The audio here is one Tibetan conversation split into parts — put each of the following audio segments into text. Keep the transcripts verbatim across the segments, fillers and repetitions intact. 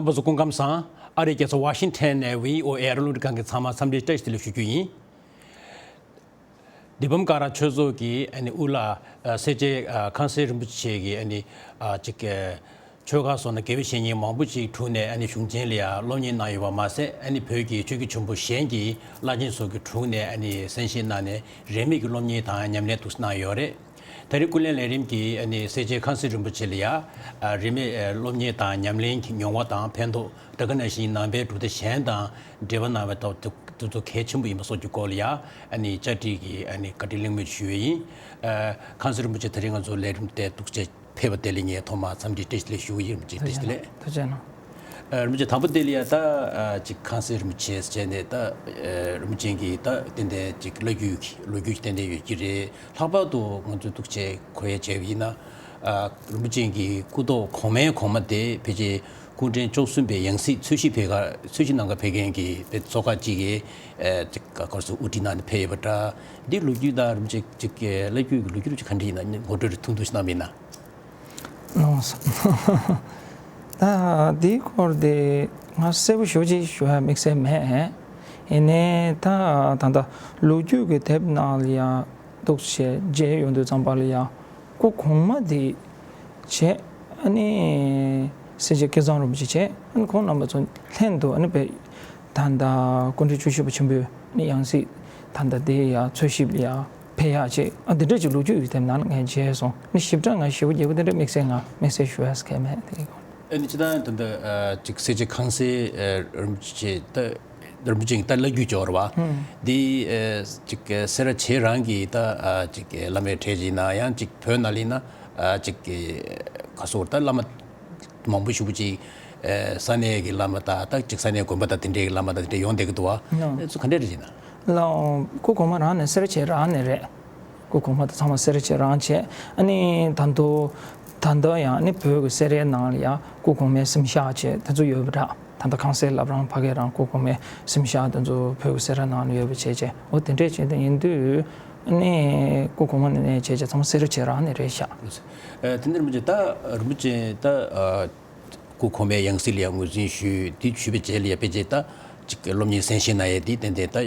རྣམ་པ་ཚོ་སྐུ་ཁམས་བཟང་། ཨ་རིའི་རྒྱལ་ས་ཝ་ཤིང་ཊོན་ནས་བྷི་ཨོ་ཨེ་ཨ་རི་རླུང་འཕྲིན་ཁང་གི་ཚང་མ་འཚམས་འདྲི་བཀྲ་ཤིས་བདེ་ལེགས་ཞུ་རྒྱུ་ཡིན། བདེ་སྤོམ་ཀ་ར་ཆོས་ཚོགས་ཀྱིས་ཨ་ནི་དབུ་བླ་ཨ་སེར་བྱེས་ཨ་ཁང་གསར་རིན་པོ་ཆེ་གིས་ཨ་ནི་ཨ་ཅིག་ཨ་ཆོལ་ཁ་སོགས་ནས་དགེ་བའི་བཤེས་གཉེན་མང་པོ་ཅིག་དྲུང་ནས་ཨ་ནི་གཞུང་ཆེན་ལ་ཡང་སློབ་གཉེར་གནང་ཡོད་པ་མ་ཟད། ཨ་ནི་བོད་ཀྱི་ཆོས་བརྒྱུད་ཆེན་པོ་གཞན་གྱི་བླ་ཆེན་སོགས་ཀྱི་དྲུང་ནས་ཨ་ནི་གསན་བཞེས་གནང་ནས་རིན་མེད་ཀྱི་སློབ་གཉེར་དང་ཉམས་ལེན་དུ་གནང་ཡོད་རེད། ད་རེས་སྐུ་ལས་ལས་རིམ་གྱིས་ཨ་ནི་སེར་བྱེས་ཁང་གསར་རིན་པོ་ཆེ་ལ་ཡང་ཨ་རིན་མེད་ཨ་སློབ་གཉེར་དང་ཉམས་ལེན་གྱི་མྱོང་བ་དང་ཕན་ཐོགས། དེ་ག་ནང་བཞིན་ནང་པའི་གྲུབ་མཐའ་གཞན་དང་འབྲེལ་བ་གནང་བའི་ཐོག་དེ་དེ་ཚོ་གལ་ཆེན་པོ་ཡིན་པ་སོགས་ཀྱི་སྐོར་ལ་ཡང་ཨ་ནི་བཅར་འདྲི་གི་ཨ་ནི་བཀའ་དྲིན་གླེང་མོལ་ཞུ་ཡས་ཡིན། ཨ་ཁང་གསར་རིན་པོ་ཆེ་དེ་རིང་ང་ཚོ་ལས་རིམ་དེ་འདུག་སེ་ཕེབས་པ་དེ་ལ་ངས་ཐོག་མར་འཚམས་འདྲི་བཀྲ་ཤིས་བདེ་ལེགས་ཞུ་གི་ཡིན། རིན་པོ་ཆེ་བཀྲ་ཤིས་བདེ་ལེགས། ཐུགས་རྗེ་གནང་། ཐུགས་རྗེ་གནང་། ཨ་རིན་པོ་ཆེ་དང་པོ་དེ་ལ་ཡང་ད་ཨ་ཅིག་ཁང་གསར་རིན་པོ་ཆེ་བྱས་ནས་ད་ཨ་རིན་པོ་ཆེ་གིས་ད་ཏན་ཏན་ཅིག་བླ་བརྒྱུད་ཀྱི་ལོ་རྒྱུས་ཏན་ཏན་ཡོད་ཀྱི་རེད། ལྷག་པར་དུ་ང་ཚོས་འདུག་སེ་གོ་ཡ་བྱས་པ་ཡིན་ན། ཨ་རིན་པོ་ཆེ་གི་སྐུ་ཐོག་གོང་མའི་གོང་མ་དེ་ཕལ་ཆེར་སྐུ་ཕྲེང་བཅུ་གསུམ་པའི་ཡང་སྲིད་འཚོལ་ཞིབ་བྱེད་ཀ་འཚོལ་ཞིབ་གནང་ག་ཕེབས་མཁན་གྱི་དཔེ་ཚོགས་ཁག་ཅིག་གིས་ཨ་ཅིག་ག་སྐོར་སུ་དབུ་ཁྲིད་གནང་ནས་ཕེབས་ཡོད་པ་འདྲ། འདི་ལོ་རྒྱུས་དང་རིན་པོ་ཆེ་ཅིག་བླ་བརྒྱུད་ཀྱི་ལོ་རྒྱུས་རིན་པོ་ཆེ་ག་འདྲ་ཡིན་ན་ངོ་སྤྲོད་རེ་ཐུང་ཐུང་ཞིག་གནང་བ་ཡིན་ན། ལགས་སོ། ད་འདིའི་སྐོར་དེ་ང་གསལ་པོ་ཞེ་པོ་ཅིག་ཞུ་ཡ་དམིགས་བསལ་མེད། ཡིན་ནའི་ད་ད་ལྟ་ལོ་རྒྱུས་ཀྱི་དེབ་ནང་ལ་ཡང་འདུག་སེ་མཇལ་ཡོང་དུས་ཙམ་པ་ལ་ཡང་སྐུ་གོང་མ་དེ་བྱས། ཨ་ནི་སེར་བྱེས་སྐལ་བཟང་རིན་པོ་ཆེ་བྱས། ཨ་ནི་ཁོང་རྣམ་པ་ཚོ་ལྷན་དུ་ཨ་ནི་དཔེ་ད་ལྟ་སྐུ་ཕྲེང་བཅུ་བཞི་པ་ཆེན་པོའི་ནི་ཡང་སྲིད་ད་ལྟ་དེ་ཡང་འཚོལ་ཞིབ་ལ་ཡང་ཕེབས་ཡག་ཅིག་ཨ་འདི་འདྲ་ཅིག་ལོ་རྒྱུས་ཀྱི་དེབ་ནང་ལ་ངས་མཇལ་སོང་། ནི་ཞིབ་ཕྲ་ང་ཞེ་པོ་རྒྱས་པོ་དེ་འདྲ་དམིགས་བསལ་ང་དམིགས་བསལ་ཞུ་ཡག་གང་ཡང་མེད་དེ་གོ། ཨ་ནི་སྤྱིར་བཏང་ད་ལྟ་ཨ་ཅིག་སེར་བྱེས་ཁང་གསར་ཨ་རིན་པོ་ཆེ་ད་རིན་པོ་ཆེ་ད་བླ་བརྒྱུད་ཅིག་ཡོད་རེད་བ། ཧུམ། འདི་ཨ་ཅིག་སེ་ར་བྱེས་རང་གི་ད་ཨ་ཅིག་བླ་མའི་གྲས་ཅིག་ཡིན་ན་ཡང་ཅིག་བོད་ནང་ལ་ཡིན་ན་ཨ་ཅིག་ག་སོགས་ད་བླ་མ་མང་པོ་ཞེ་པོ་ཅིག་ཨ་ས་གནས་ཀྱི་བླ་མ་དང་ད་ཅིག་ས་གནས་དགོན་པ་དང་དེ་འདྲའི་བླ་མ་དང་དེ་འདྲ་ཡོང་བསྡད་ཀྱི་འདུག་བ། ཨ་ནི་ཚོ་ག་འདྲ་རེད་ཅེ་ན། ལགས་འོང་། སྐུ་གོང་མ་རང་ནས་སེ་ར་བྱེས་རང་ནས་རེད། སྐུ་གོང་མ་དང་ཚང་མ་སེ་ར་བྱེས་རང་བྱས། ཨ་ནི་ད་དུང་ད་ལྟ་ཡང་ཨ་ནི་བོད་ཀྱི་སེ་རའི་ནང་ལ་ཡང་སྐུ་གོང་མའི་གཟིམ་ཤག་བྱས་དེ་ཚོ་ཡོད་པ་འདྲ། ད་ལྟ་ཁང་གསར་བླ་བྲང་ཕ་གིར་རང་སྐུ་གོང་མའི་གཟིམ་ཤག་དེ་ཚོ་བོད་ཀྱི་སེ་ར་ནང་ལ་ཡོད་པ་བྱས་བྱས། འོ་དེ་འདྲས་བྱས་ཏེ་ཡིན་དུས་ཨ་ནི་སྐུ་གོང་མ་ནས་བྱས་བྱས་ཚང་མ་སེ་ར་བྱེས་རང་ནས་རེད་ཤག་ཨ་དེ་འདྲ་མི་བྱེད་ད་རིན་པོ་ཆེ་ད་ཨ། སྐུ་གོང་མའི་ཡང་སྲིད་ལ་ཡང་ངོས་འཛིན་ཞུས། དེ་ཞུས་པའི་རྗེས་ལ་ཡང་ཕལ་ཆེར་ད་ཅིག་སློབ་གཉེར་གསན་བཞེས་གནང་ཡས་དེ་ཏན་ཏན་ད་ཨ་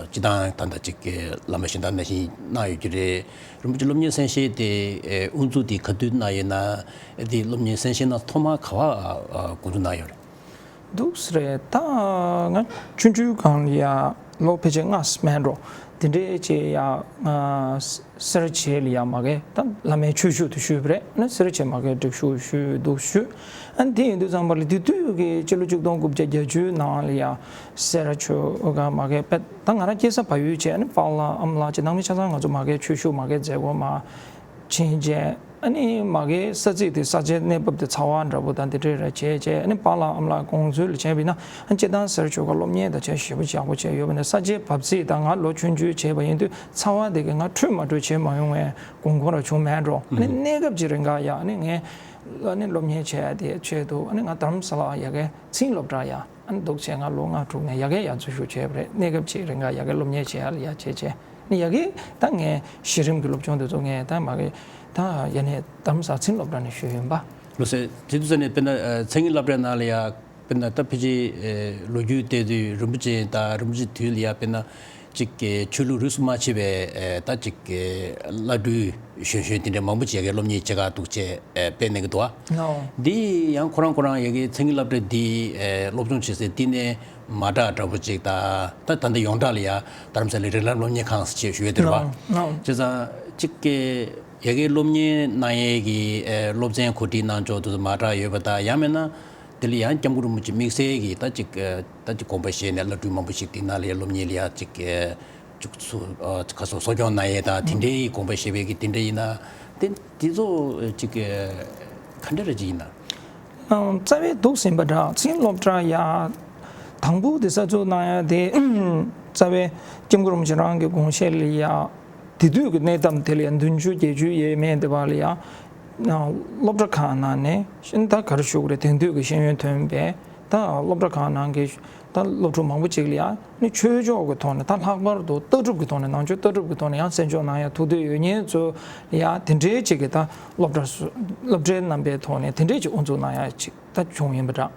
སྤྱིར་བཏང་ད་ལྟ་ཅིག་བླ་མ་གཞན་དག་ནང་བཞིན་གནང་ཡོད་ཀྱི་རེད། རིན་པོ་ཆེ་སློབ་གཉེར་གསན་བཞེས་དེ་ཨ་དབུ་འཛུགས་དེ་ག་དུས་གནང་ཡོད་ན། དེ་སློབ་གཉེར་གསན་བཞེས་གནང་ཐོག་མ་ག་བ་ཨ་འགོ་འཛུགས་གནང་ཡོད་རེད། འདུག་སེ་རེད། ད་ང་ཆུང་ཆུང་སྒང་ལ་ཡ་ལོ་ཕལ་ཆེར་ལྔ་མན་འགྲོ་དེ་འདྲའི་ཅིག་ཡ་ང་སེ་ར་བྱེས་ལ་ཡ་མ་གི་ད་བླ་མའི་ཆོས་ཞུགས་དེ་ཞུས་པ་རེད། ཨ་ནི་སེ་ར་བྱེས་མ་གི་སྒྲིག་ཞུགས་ཞུས་འདུག་ཞུས། ཨ་ནི་དེ་ཡིན་དུས་ཙམ་པ་ལ་དེ་དུས་ཀྱི་སྤྱི་ལོ་ཆིག་སྟོང་དགུ་བརྒྱ་བརྒྱད་ཅུ་ནང་ལ་ཡ་སེ་ར་ཆོས་སྒར་མ་གི་དཔེ་ད་ང་རང་སྐྱེས་ས་བལ་ཡུལ་བྱས། ཨ་ནི་པཱ་ལགས་ཨ་མ་ལགས་ཅིག་ནང་མི་ཆ་ཚང་ང་ཚོ་མ་གི་ཆོས་ཞུགས་མ་གི་མཛད་སྒོ་མ་ཕྱིན་རྗེས། ཨ་ནི་མ་གིའི་ས་ཚིགས་དེ་ས་ཆའི་གནས་བབ་དེ་ཚ་བ་འདྲ་པོ་དང་དེ་འདྲས་ར་བྱས་བྱས། ཨ་ནི་པཱ་ལགས་ཨ་མ་ལགས་དགོངས་ཚུལ་ལ་བྱས་པ་ཡིན་ན། ཨ་ནི་སྤྱིར་བཏང་སེ་ར་ཆོས་སྒར་སློབ་གཉེར་དང་བྱས་ཞེ་པོ་ཡག་པོ་བྱས་ཡོད་པ་ནས་ས་ཆའི་བབས་ཚིགས་དང་ང་ལོ་ཆུང་ཆུང་བྱས་པ་ཡིན་དུས་ཚ་བ་དེ་གིས་ང་ཁྲོས་མ་ཁྲོས་བྱེད་མ་ཡོང་བའི་དགོས་མཁོ་ར་བྱུང་མེད་འགྲོ། ཨ་ནི་ཨུ་གནས་སྐབས་ཀྱི་རིང་ག་ཡ་ཨ་ནི་ངས་ཨ་ནི་སློབ་གཉེར་བྱས་ཡ་དེ་ཆེད་དུ་ཨ་ནི་ང་རྡ་རམ་ས་ལ་ཡ་གི་ཚེ་རིང་སློབ་གྲྭ་ཡ། ཨ་ནི་འདུག་བྱས་ང་ལོ་ལྔ་དྲུག་ནས་ཡ་གིར་ཡར་འཛུལ་ཞུགས་བྱས་པ་རེད། གནས་སྐབས་ཅིག་རིང་ག་ཡ་གིར་སློབ་གཉེར་བྱེད་ཡ་ལ་ཡ་བྱས་བྱས། ཨ་ནི་ཡ་གིར་ད་ངས་གཞི་རིམ་གྱི་སློབ་སྦྱོང་དེ་ཚོ་ངས་ད་མ་གི་ད་ཡ་ནས་རྡ་རམ་ས་ལ་ཚེ་རིང་སློབ་གྲྭ་ནས་ཞུས་ཡིན་པ། ལགས་སོ། དེ་དུས་ཙམ་ནས་དཔེར་ན་ཨ་མཚན་ཉིད་སློབ་གྲྭའི་ནང་ལ་ཡ་དཔེར་ན་ད་ཕལ་ཆེར་ཨ་ལོ་རྒྱུས་བལྟས་དུས་རིན་པོ་ཆེ་དང་རིན་པོ་ཆེ་དུས་ལ་ཡ་དཔེར་ན་ཅིག་གི་ཆོས་ལུགས་རིས་སུ་མ་ཆད་པའི་ཨ་ད་ཅིག་གི་བླ་སྤྲུལ་གཞོན་གཞོན་དེ་འདྲ་མང་པོ་ཅིག་ཡ་གིར་སློབ་གཉེར་བྱེད་ག་འདུག་བྱས་ཨ་སྤེལ་གནང་གི་འདུག་ཨ། ལགས་འོང་། འདི་ཡང་ཁོ་རང་ཁོ་རང་ཡ་གིའི་མཚན་ཉིད་སློབ་གྲྭ་འདི་ཨ་སློབ་སྦྱོང་བྱེད་སའི་བསྟི་གནས་མ་འདྲ་འདྲ་པོ་ཅིག་དང་ད་ད་ལྟ་ཡོངས་གྲགས་ལ་ཡ་རྡ་རམ་ས་ལའི་རིགས་ལམ་སློབ་གཉེར་ཁང་ཟེར་བྱས་ཞུ་ཡས་དེ་རེད་བ། ལགས་འོང་། ལགས་འོང་། བྱས་ཙང་ཅིག་གི་ཡ་གིའི་སློབ་གཉེར་གནང་ཡས་ཀྱི་ཨ་སློབ་ཚན་གོ་སྒྲིག་གནང་ཕྱོགས་དེ་ཚོ་མ་འདྲ་ཡོད་པ་དང་། ཡང་མིན་ན་དེ་ལ་ཡང་སྐྱབས་མགོན་རིན་པོ་ཆེ་དམིགས་བསལ་གྱིས་ད་ཅིག་ཨ་ད་ཅིག་དགོངས་པ་བཞེས་ནས་བླ་སྤྲུལ་མང་པོ་ཞིག་དེ་ནང་ལ་ཡ་སློབ་གཉེར་ལ་ཡ་ཅིག་ཨ་ཅིག་སུ་ཨ་ཁ་སོ་གསོ་སྐྱོང་གནང་ཡས་དང་དེ་འདྲའི་དགོངས་པ་བཞེས་པའི་གི་དེ་འདྲ་ཡིན་ན། དེ་དེ་ཚོ་ཅིག་ག་འདྲ་རེ་ཅིག་ཡིན་ན། ཨང་། རྩ་བའི་འདུག་ཟིན་པ་འདྲ། ཚེ་རིང་སློབ་གྲྭ་ཡ་དང་པོ་དེ་གསར་འཛུགས་གནང་ཡ་དེ་རྩ་བའི་སྐྱབས་མགོན་རིན་པོ་ཆེ་རང་གི་དགོངས་བཞེད་ལ་ཡ་དེ་དུས་ཀྱི་གནས་སྟངས་དེ་ལ་ཡ་བདུན་ཅུ་བརྒྱད་ཅུ་ཡས་མས་དེ་བ་ལ་ཡ་སློབ་གྲྭ་ཁག་ནང་ནས་ཤེས་ད་ག་རེ་ཞུ་དགོས་རེད། དེང་དུས་ཀྱི་ཤེས་ཡོན་ཐོན་པའི་ད་སློབ་གྲྭ་ཁག་ནང་གི་ ད་སློབ་ཕྲུག་མང་པོ་ཅིག་ལ་ཡང་ནི་ཆོས་ཕྱོགས་ཀྱི་ཐོག་ནས། ད་ལྷག་པར་དུ་ལྟ་གྲུབ་ཀྱི་ཐོག་ནས། ནང་ཆོས་ལྟ་གྲུབ་ཀྱི་ཐོག་ནས་ཡང་གསན་སྦྱོང་གནང་ཡ་ཐུགས་འདོད་ཡོད་མཁན་ཚོ་ལ་ཡང་དེ་འདྲའི་ཅིག་གི་ད་སློབ་གྲྭ་སུ་སློབ་གྲྭའི་རྣམ་པའི་ཐོག་ནས་དེ་འདྲའི་ཅིག་དབུ་འཛུགས་གནང་ཡ་ཅིག་ད་བྱུང་ཡིན་པ་འདྲ།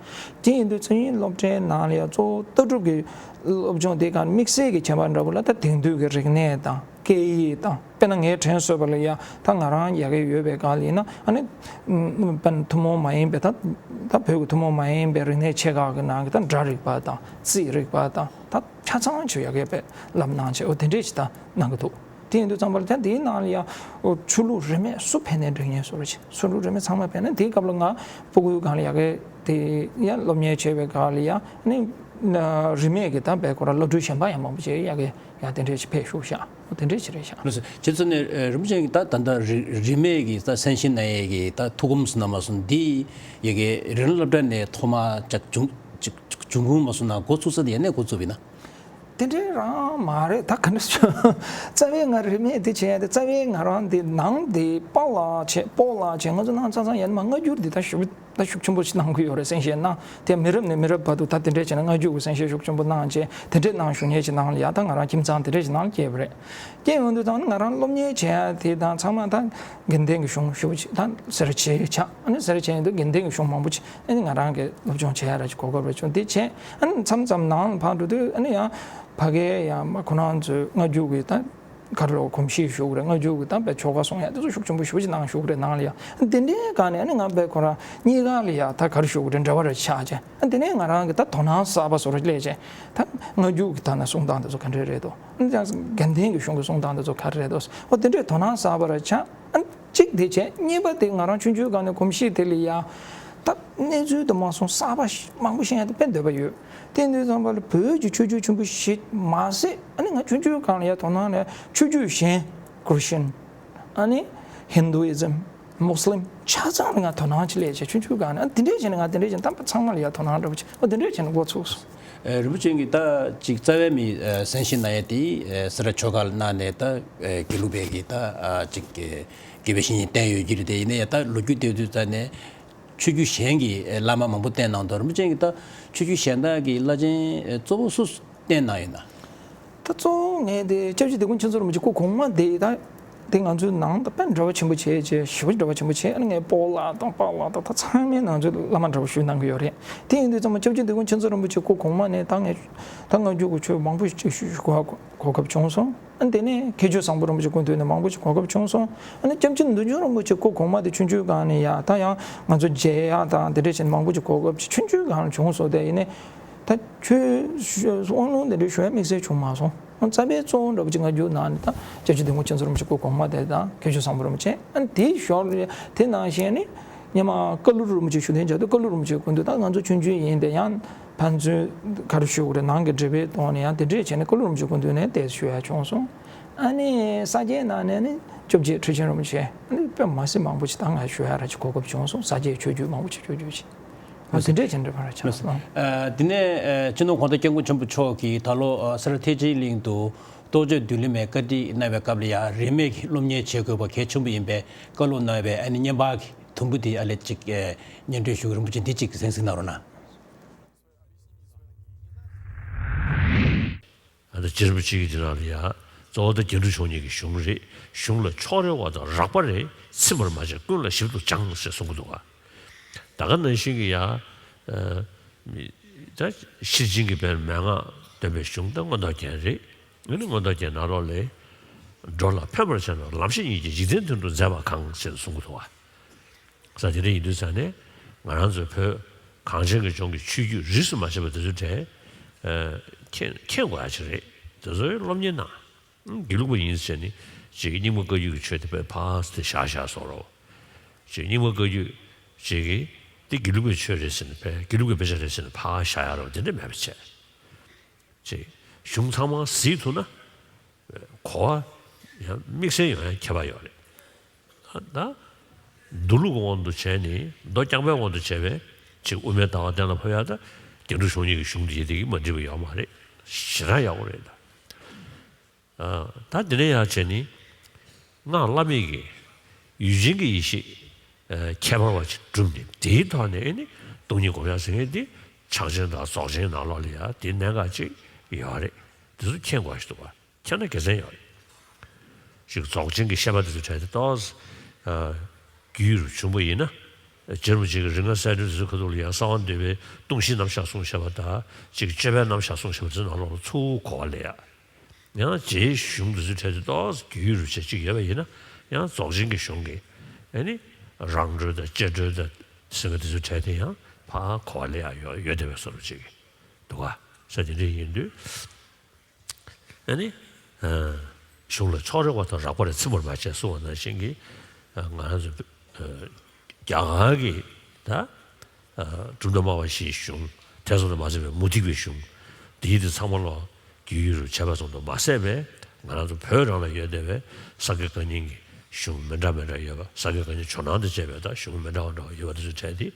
དེ་ཡིན་དུས་ཚོད་ཡིན་སློབ་གྲྭའི་ནང་ལ་ཡང་གཙོ་བོ་ལྟ་གྲུབ་ཀྱི་སློབ་སྦྱོང་དེ་ག་དམིགས་བསལ་གྱི་ཁྱད་པར་འདྲ་པོ་ལ། ད་དེང་དུས་ཀྱི་རིག་གནས་དང་སྐད་ཡིག་དང་། དཔེར་ན་ངའི་དྲན་གསོས་པ་ལ་ཡ་ད་ང་རང་ཡ་གི་ཡོད་པའི་སྒང་ལ་ཡིན་ན། ཨ་ནི་ཨམ་ཐུན་མོང་མ་ཡིན་པའི་ད་ད་བོད་ཀྱི་ཐུན་མོང་མ་ཡིན་པའི་རིག་གནས་ཆེ་ཁག་གི་ནང་གི་ད་སྒྲ་རིག་པ་དང་རྩིས་རིག་པ་དང་། ད་ཆ་ཚང་ཆུ་ཡ་གི་དཔེ་ལབ་གནང་བྱས། འོ་དེ་འདྲས་ཅིག་ད་གནང་གི་འདུག་དེ་ཡིན་དུས་ཙམ་པ་ལ་ད་དེའི་ནང་ལ་ཡ་འོ་ཆོས་ལུགས་རིས་མེད་སུ་ཕེབས་ནའི་འགྲིག་མཁན་བཟོ་འདྲ་ཅིག་ཆོས་ལུགས་རིས་མེད་ཚང་མ་ཕེབས་ན། དེའི་སྐབས་ལ་ང་སྤུ་གུའི་སྒང་ལ་ཡ་གི་དེ་ཡ་སློབ་གཉེར་བྱས་པའི་སྒང་ལ་ཡ་ནི་རིས་མེད་ཀྱི་ད་དཔེ་ཁོ་ར་བླ་སྤྲུལ་གཞན་པ་ཡང་མང་པོ་ཅིག་ཡ་གི་ཡང་དེ་འདྲས་ཅིག་ཕེབས་བཞུགས་ཤག་འོ་དེ་འདྲས་ཅིག་རེད་ཤག་ལགས་སོ། བྱས་ཙང་ནས་ཨ་རིན་པོ་ཆེ་གིས་ད་ད་ལྟ་རིས་རིས་མེད་ཀྱི་ད་གསན་ཞིབ་གནང་ཡས་ཀྱི་ད་ཐུགས་དགོངས་སུ་གནང་བ་སོང་འདི་ཡ་གི་རིགས་སློབ་གྲྭ་ནས་ཐོག་མ་ཅིག་འབྱུང་ཅིག་འབྱུང་ཁུངས་མ་སོང་ན་འགོ་ཚུགས་ས་དེ་ཡ་ནས་འགོ་བཙུགས་པ་ཡིན་ན། དེ་འདྲའི་རང་མ་རེད། ད་ག་འདྲ་ཞུ། རྩ་བའི་ང་རིས་མེད་དེ་བྱས་ཏེ། རྩ་བའི་ང་རང་དེ་ནང་དེ་པཱ་ལགས་བྱས་སྤོ་ལགས་བྱས། ང་ཚོ་ནང་ཚང་ཚང་ཡ་ནི་མ་སྔ་འགྱུར་འདི་ད་ཞུ། ད་ཤུགས་ཆེན་པོ་ཞིག་གནང་གི་ཡོད་རེད། གསན་བཤད་གནང་དེ་མི་རབས་ནས་མི་རབས་བར་དུ་ད་དེ་འདྲས་བྱས་ན་སྔ་འགྱུར་གྱི་གསན་བཤད་ཤུགས་ཆེན་པོ་གནང་བྱས། དེ་འདྲས་གནང་བཞུགས་མཁན་ཅིག་ནང་ལ་ཡ་ད་ང་རང་ཁྱིམ་ཚང་དེ་འདྲས་ཅིག་ནང་ལ་སྐྱེས་པ་རེད། སྐྱེས་ཡོང་དུས་ད་ནི་ང་རང་སློབ་གཉེར་བྱེད་ཡ་དེ་དང་ཚང་མ་ད་དགེ་ལྡན་གྱི་གཞུང་ཞེ་པོ་ཅིག་ད་སེར་བྱེས་ཆགས། ཨ་ནི་སེར་བྱེས་ཡིན་དུས་དགེ་ལྡན་གྱི་གཞུང་མང་པོ་ཅིག་ཨ་ནི་ང་རང་གིས་སློབ་སྦྱོང་བྱེད་ཡ་ར་ཅིག་གོ་སྐབས་ར་བྱུང་། དེ་བྱས་ཨ་ནི་མཚམས་མཚམས་ནང་ལ་ཕར་འགྲོ་དུས། ཨ་ནི་ཡང་ཕ་གིའི་ཡང་མ་ཁོ་རང་ཚོའི་སྔ་འགྱུར་གྱི་ད་ག་རེ་ལབ། གོམས་གཤིས་ཞུ་དགོས་རེད། སྔ་འགྱུར་གྱི་ད་དཔེ་ཆོ་ག་གསུང་ཡ་དེ་ཚོ་ཤུགས་ཆེན་པོ་ཞེ་པོ་ཅིག་གནང་བཞུགས་རེད། ནང་ལ་ཡ་དེ་འདྲའི་སྒང་ནས། ཨ་ནི་ང་དཔེ་ཁོ་རང་གཉིས་ཀ་ལ་ཡ་ད་ག་རེ་ཞུ་དགོས་རེད། འབྲེལ་བ་རེ་ཆགས་བྱས། ཨ་དེ་ནས་ང་རང་གི་ད་དོ་སྣང་གསར་པ་བཟོ་འདྲ་སླེབས་བྱས། ད་སྔ་འགྱུར་གྱི་ད་ནི་གསུང་སྟངས་དེ་ཚོ་ག་འདྲས་རེད་འདུག་ཨ་ནི་ཡང་དགེ་ལྡན་གྱི་གཞུང་གི་གསུང་སྟངས་དེ་ཚོ་ག་རེ་རེད་འདུག་འོ་དེ་འདྲས་དོ་སྣང་གསར་པ་རེ་ཆགས། ཨ་གཅིག་དེ་བྱས། གཉིས་པ་དེ་ང་རང་ཆུང་ཆུང་སྒང་ནས་གོམས་གཤིས་དེ་ལ་ཡ་ད་གནས་ཚུལ་དེ་མ་སོང་གསར་པ་ཞིག་མང་པོ་ཤེས་ཡ་དེ་དཔེ་འདོད་པ་ཡོད། དེ་འདྲ་ཙམ་པ་ལ་བོད་ཀྱི་ཆོས་བརྒྱུད་ཆེན་པོ་ཞིག་མ་ཟད། ཨ་ནི་ང་ཆུང་ཆུང་སྒང་ལ་ཡ་དོ་སྣང་ནས་ཆོས་བརྒྱུད་གཞན། Christian། ཨ་ནི་Hinduism། Muslim། ཆ་ཚང་ལ་ང་དོ་སྣང་ཅིག་སླེབས་བྱས། ཆུང་ཆུང་སྒང་ནས། ཨ་དེ་འདྲས་བྱས་ནས་ང་དེ་འདྲས་བྱས་ནས་ད་ཚང་མ་ལ་ཡ་དོ་སྣང་འདྲ་པོ་བྱས། ཨ་དེ་འདྲས་བྱས་ནས་འགོ་ཚུགས་སོང་། ཨ་རིན་པོ་ཆེ་གིས་ད་ཅིག་རྩ་བའི་མི་ཨ་གསན་ཞིབ་གནང་ཡ་དེ་ཨ་སེ་ར་ཆོས་སྒར་ལ་གནང་ནས། ད་ཨ་དགེ་ལུགས་པའི་གི་ད་ཨ་ཅིག་གི་དགེ་བའི་བཤེས་གཉེན་བསྟེན་ཡོད་ཀྱི་རེད། དེ་ཡིན་ན་ཡང་ད་ལོ་རྒྱུས་བལྟས་དུས་ཙ་ནས་ཆོས་བརྒྱུད་གཞན་གྱི་བླ་མ་མང་པོ་བསྟེན་གནང་འདུག་རིན་པོ་ཆེ་གིས་ད་ཆོས་བརྒྱུད་གཞན་དག་གི་བླ་ཆེན་གཙོ་བོ་སུ་བསྟེན་གནང་ཡོད་ན། ད་གཙོ་བོ་ངས་དེ་སྐྱབས་རྗེ་དིལ་མགོ་མཁྱེན་བརྩེ་རིན་པོ་ཆེ་སྐུ་གོང་མ་དེ། ད་དེ་ང་ཚོའི་ནང་ད་དཔེ་འབྲེལ་བ་ཆེན་པོ་བྱས་བྱས། ཞེ་པོ་འབྲེལ་བ་ཆེན་པོ་བྱས། ཨ་ནི་ངས་སྤོ་ལགས་དང་པཱ་ལགས་དང་ད་ཚང་མས་ང་ཚོའི་བླ་མ་འདྲ་པོ་ཞུས་གནང་གི་ཡོད་རེད། དེ་ཡིན་དུས་ཙམ་པ་སྐྱབས་རྗེ་དིལ་མགོ་མཁྱེན་བརྩེ་རིན་པོ་ཆེ་སྐུ་གོང་མ་ནས་ད་ངས་ད་སྔ་འགྱུར་གྱི་ཆོས་མང་པོ་ཞིག་ཞུ་གོ་གོ་སྐབས་བྱུང་སོང་། ཨ་ནི་དེ་ནས་མཁས་བཙུན་བཟང་པོ་རིན་པོ་ཆེ་སྐུ་མདུན་ནས་མང་པོ་ཞིག་གོ་སྐབས་བྱུང་སོང་། ཨ་ནི་སྐྱབས་རྗེ་བདུད་འཇོམས་རིན་པོ་ཆེ་སྐུ་གོང་མ་དེ་ཆུང་ཆུང་སྒང་ནས་ཡ་ད་ཡང་ང་ཚོ་མཇལ་ཡ་དང་དེ་འདྲ་བྱས་ནས་མང་པོ་ཞིག་གོ་སྐབས་ཅིག་ཆུང་ཆུང་སྒང་ལ་བྱུང་སོང་། དེ་ཡིན་ནས་ད་ཆོས་ཞུ་དབང་ལུང་དེ་འདྲ་ཞུ་ཡ་དམིགས་བསལ་བྱུང་མ་སོང་། རྩ་བའི་གཙོ་བོ་འདྲ་པོ་ཅིག་སྔ་འགྱུར་ནང་ནས་ད་སྐྱབས་རྗེ་དིལ་མགོ་མཁྱེན་བརྩེ་རིན་པོ་ཆེ་སྐུ་གོང་མ་དེ་དང་མཁས་བཙུན་བཟང་པོ་རིན་པོ་ཆེ། ཨ་ནི་དེའི་ཞོར་ལ་དེ་ནང་བཞིན་ནི་སྔོན་མ་ཀ་ལུ་རིན་པོ་ཆེ་ཞུ་དོན་བྱ་དུས། ཀ་ལུ་རིན་པོ་ཆེ་སྐུ་མདུན། ད་ང་ཚོ་ཆུང་ཆུང་ཡིན་དེ་ཡང་ཕན་ཚུན་ག་རེ་ཞུ་དགོས་རེད། ནང་གི་འབྲེལ་བའི་ཐོག་ནས་ཡང་དེ་འདྲས་བྱས་ནས་ཀ་ལུ་རིན་པོ་ཆེ་སྐུ་མདུན་ནས་དེ་ཞུ་ཡ་བྱུང་སོང་། ཨ་ནི་ས་སྐྱའི་ནང་ནས་ནི་བཅོ་བརྒྱད་ཁྲི་ཆེན་རིན་པོ་ཆེ། ཨ་ནི་དཔེ་མ་སྲིད་མང་པོ་ཞིག་ད་ང་ཞུ་ཡ་ར་ཅིག་གོ་སྐབས་བྱུང་སོང་། ས་སྐྱའི་ཆོས་བརྒྱུད་མང་པོ་ཞིག་ཆོས་བརྒྱུད་ཅིག་ཨ་དེ་འདྲས་ཅིག་འདྲ་པར་ཆགས་སོང་། ཨ་དེ་ནས་ཨ་སྤྱི་ནོར་གོང་ས་སྐྱབས་མགོན་ཆེན་པོ་མཆོག་གིས་ད་ལོ་ཨ་སེ་ར་ཐེག་ཆེན་གླིང་དུ་རྟོགས་བརྗོད་མདུན་ལམ་མའི་བཀའ་ཁྲིད་གནང་བའི་སྐབས་ལ་ཡ་རིས་མེད་ཀྱི་སློབ་གཉེར་བྱེད་དགོས་པ་གལ་ཆེན་པོ་ཡིན་པའི་བཀའ་སློབ་གནང་བའི་ཨ་ནི་བརྙན་པར་གྱི་དུམ་བུ་དེ་ཨ་ལས་ཅིག་ཨ་སྙན་སྒྲོན་ཞུ་གི། རིན་པོ་ཆེ་འདི་ཅིག་གསན་གཟིགས་གནང་རོགས་གནང་། ཨ་ནི་རྗེ་རིན་པོ་ཆེ་གིས་འདི་ནང་ལ་ཡ་གཙོ་བོ་ད་རྒྱན་དྲུག་མཆོག་གཉིས་ཀྱི་གཞུང་རེད། གཞུང་ལ་ཕྱོགས་རེ་བ་དང་རགས་པ་རེ་ཚིམ་པར་མ་བྱས་ཀུན་ལ་ཞིབ་ཏུ་སྦྱངས་ཟེར་གསུང་གི་འདུག་ག་ད་ག་ནང་བཞིན་གྱི་ཡ་ཨ་མི་ད་ཤེར་ཕྱིན་གྱི་དཔེར་མན་ངག་སྟོན་པའི་གཞུང་ད་མངོན་རྟོགས་རྒྱན་རེད། ཨ་ནི་མངོན་རྟོགས་རྒྱན་ནང་ལོགས་ལ་འགྲོ་ལ་ཕན་པར་བྱས་ན་ལམ་ཤེས་ཉིད་ཀྱིས་འཇིག་རྟེན་དོན་དུ་མཛད་པ་གང་ཟེར་གསུང་གི་འདུག་ག་ས་དེ་འདྲ་ཡིན་དུས་ཙང་ནས་ང་རང་ཚོའི་བོད་གངས་ཅན་གྱི་ལྗོངས་ཀྱི་ཆོས་བརྒྱུད་རིས་སུ་མ་ཆད་པ་དེ་ཚོའི་གྲས་ཨ་མཁྱེན་མཁྱེན་དགོས་ཡ་ཅིག་རེད། དེ་ཚོའི་སློབ་གཉེར་གནང་། དགེ་ལུགས་པ་ཡིན་ཟེར་ནས་ཅིག་རྙིང་མ་བཀའ་བརྒྱུད་ཀྱི་ཆོས་དེ་དཔེ་ཕར་དེ་བཞག་བཞག་བཟོ་རོགས། ཅིག་རྙིང་མ་བཀའ་བརྒྱུད་ཅིག་གིས་དེ་དགེ་ལུགས་པའི་ཆོས་རེད་ཟེར་ནས་དཔེ་དགེ་ལུགས་པའི་དཔེ་ཆ་རེད་ཟེར་ནས་ཕར་བཞག་ཡ་རོགས། དེ་འདྲ་མེད་པ་བྱས། ཅིག་གཞུང་ཚང་མ་གཟིགས་ཐུབ་ན་གོ་བ་ཡང་དམིགས་བསལ་ཡོང་ཡ་ཁྱད་པར་ཡོད་རེད། ད་མདོ་ལུགས་ཀྱི་དབང་དུ་བྱས་ནས། མདོ་རྐྱང་པའི་དབང་དུ་བྱས་པའི་ཅིག་དབུ་མའི་ལྟ་བ་གཏན་ལ་ཕབ་ཡ་ད་རྒྱན་དྲུག་མཆོག་གཉིས་ཀྱི་གཞུང་དེ་དེ་གིས་མ་འགྲིག་པ་ཡོད་མ་རེད། ཞེ་དྲག་ཡག་པོ་རེད་ད། ཨ་ད་དེ་ནས་ཡར་བྱས་ནས་སྔགས་བླ་མེད་ཀྱི་ཡུལ་ཅན་གྱི་ཡེ་ཤེས་ཨ་ཁྱད་པར་བ་ཅིག་བསྒྲུབས་ནས། དེའི་ཐོག་ནས་ཨ་ནི་སྟོང་ཉིད་སྒོམ་ཡག་ཟེར་མཁན་དེ་ ཕྱག་ཆེན་དང་རྫོགས་ཆེན་ནང་ལོགས་ལ་ཡང་དེའི་གནད་འགག་ཅིག་ཡོད་རེད། དེ་ཚོ་མཁྱེན་དགོས་ཞིག་འདུག་བ། མཁྱེན་ན་དགེ་མཚན་ཡོད་རེད། ཅིག་རྫོགས་ཆེན་གྱི་བཤད་པ་དེ་ཚོ་གྲས་དེ་ཏོག་ཙམ་རྒྱུས་ཡོད་རུ་བྱུང་བ་ཡིན་ན། རྗེ་རིན་པོ་ཆེ་གི་རིག་སྔགས་གསལ་སྒྲོན་དེ་ཚོའི་ཁ་ཐུག་ལ་ཡང་གསང་བ་འདུས་པའི་ལྟུང་བཤགས་རྣམ་གཞག་གསུངས་བཞག་པ་དང་ཅིག་སྤྱོད་པའི་རྣམ་གཞག་གསུངས་བཞག་པ་དེ་ཚོའི་ནང་ལོགས་ལ་ཚུར་གོ་བ་ལེན་ཡ། ཡང་རྗེའི་གཞུང་འདི་ཚོའི་གྲས་དེ་ཏོག་ཙམ་རྒྱུས་ཡོད་རུ་བྱས་ཅིག་ཡོད་པ་ཡིན་ན། ཡང་རྫོགས་ཆེན་གྱི་གཞུང་གི་ཨ་ནི་རང་གྲོལ་དང་བཅས་གྲོལ་དང་ཟེར་བ་དེ་ཚོའི་གྲས་དེ་ཡང་ཕར་གོ་བ་ལེན་ཡ་ཡོད་ཡོད་བསྡད་པའི་བཟོ་འདྲ་ཅིག་འདུག་ག་ས་དེ་འདྲ་ཡིན་དུས། ཨ་ནི་གཞུང་ལ་ཕྱོགས་རེ་བ་དང་རགས་པ་རེ་ཚིམ་པར་མ་བྱས་གསུངས་པ་ནང་བཞིན་གྱི། ང་རང་ཚོ་རྒྱ་གར་གྱི་ད་གྲུབ་མཐའ་སྨྲ་བ་བཞིའི་གཞུང་། ཐེ་ཚོམ་དུ་མ་ཟད་པའི་མུ་སྟེགས་པའི་གཞུང་། དེའི་དེ་ཚང་མ་ལོ་རྒྱུས་ཡོད་རུ་བྱས་པ་ཙམ་དུ་མ་ཟད་པའི། ང་རང་ཚོ་བོད་རང་ལ་ཡོད་བསྡད་པའི་ས་དགེ་བཀའ་རྙིང་གི་གཞུང་མི་འདྲ་མི་འདྲ་ཡོད་པ། ས་དགེ་བཀའ་རྙིང་ཇོ་ནང་དང་བཅས་པའི་ད་གཞུང་མི་འདྲ་བ་འདྲ་བ་ཡོད་པ་དེ་ཚོའི་གྲས་དེ་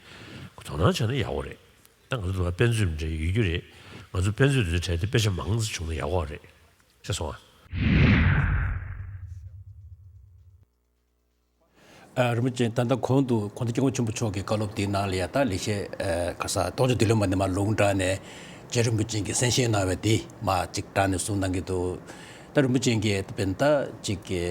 དོ་སྣང་བྱས་ན་ཡག་པོ་རེད། ད་ང་ཚོ་དཔེ་མཛོད་འདྲ་ཡོད་རྒྱུ་རེད། ང་ཚོ་དཔེ་མཛོད་དེ་ཚོའི་གྲས་དེ་དཔེ་ཆ་མང་ཙམ་བྱུང་ན་ཡག་པོ་རེད། ཤེས་སོང་ཨ། ཨ། རིན་པོ་ཆེ། ད་ལྟ་གོང་དུ་གོང་ས་སྐྱབས་མགོན་ཆེན་པོ་མཆོག་གི་བཀའ་སློབ་དེའི་ནང་ལ་ཡ་ད་ལེགས་བཤད། ཨ། ག་ས་རྟོགས་བརྗོད་བདེ་ལེགས་མ་ནས་མར་ལུང་དྲངས་ནས་རྗེ་རིན་པོ་ཆེ་གིས་གསན་བཞེས་གནང་བའི་དེ་མར་ཅིག་དྲངས་ནས་གསུང་གནང་གི་འདུག་ད་རིན་པོ་ཆེ་གིས་དཔེར་ན་ད་ཅིག་གི་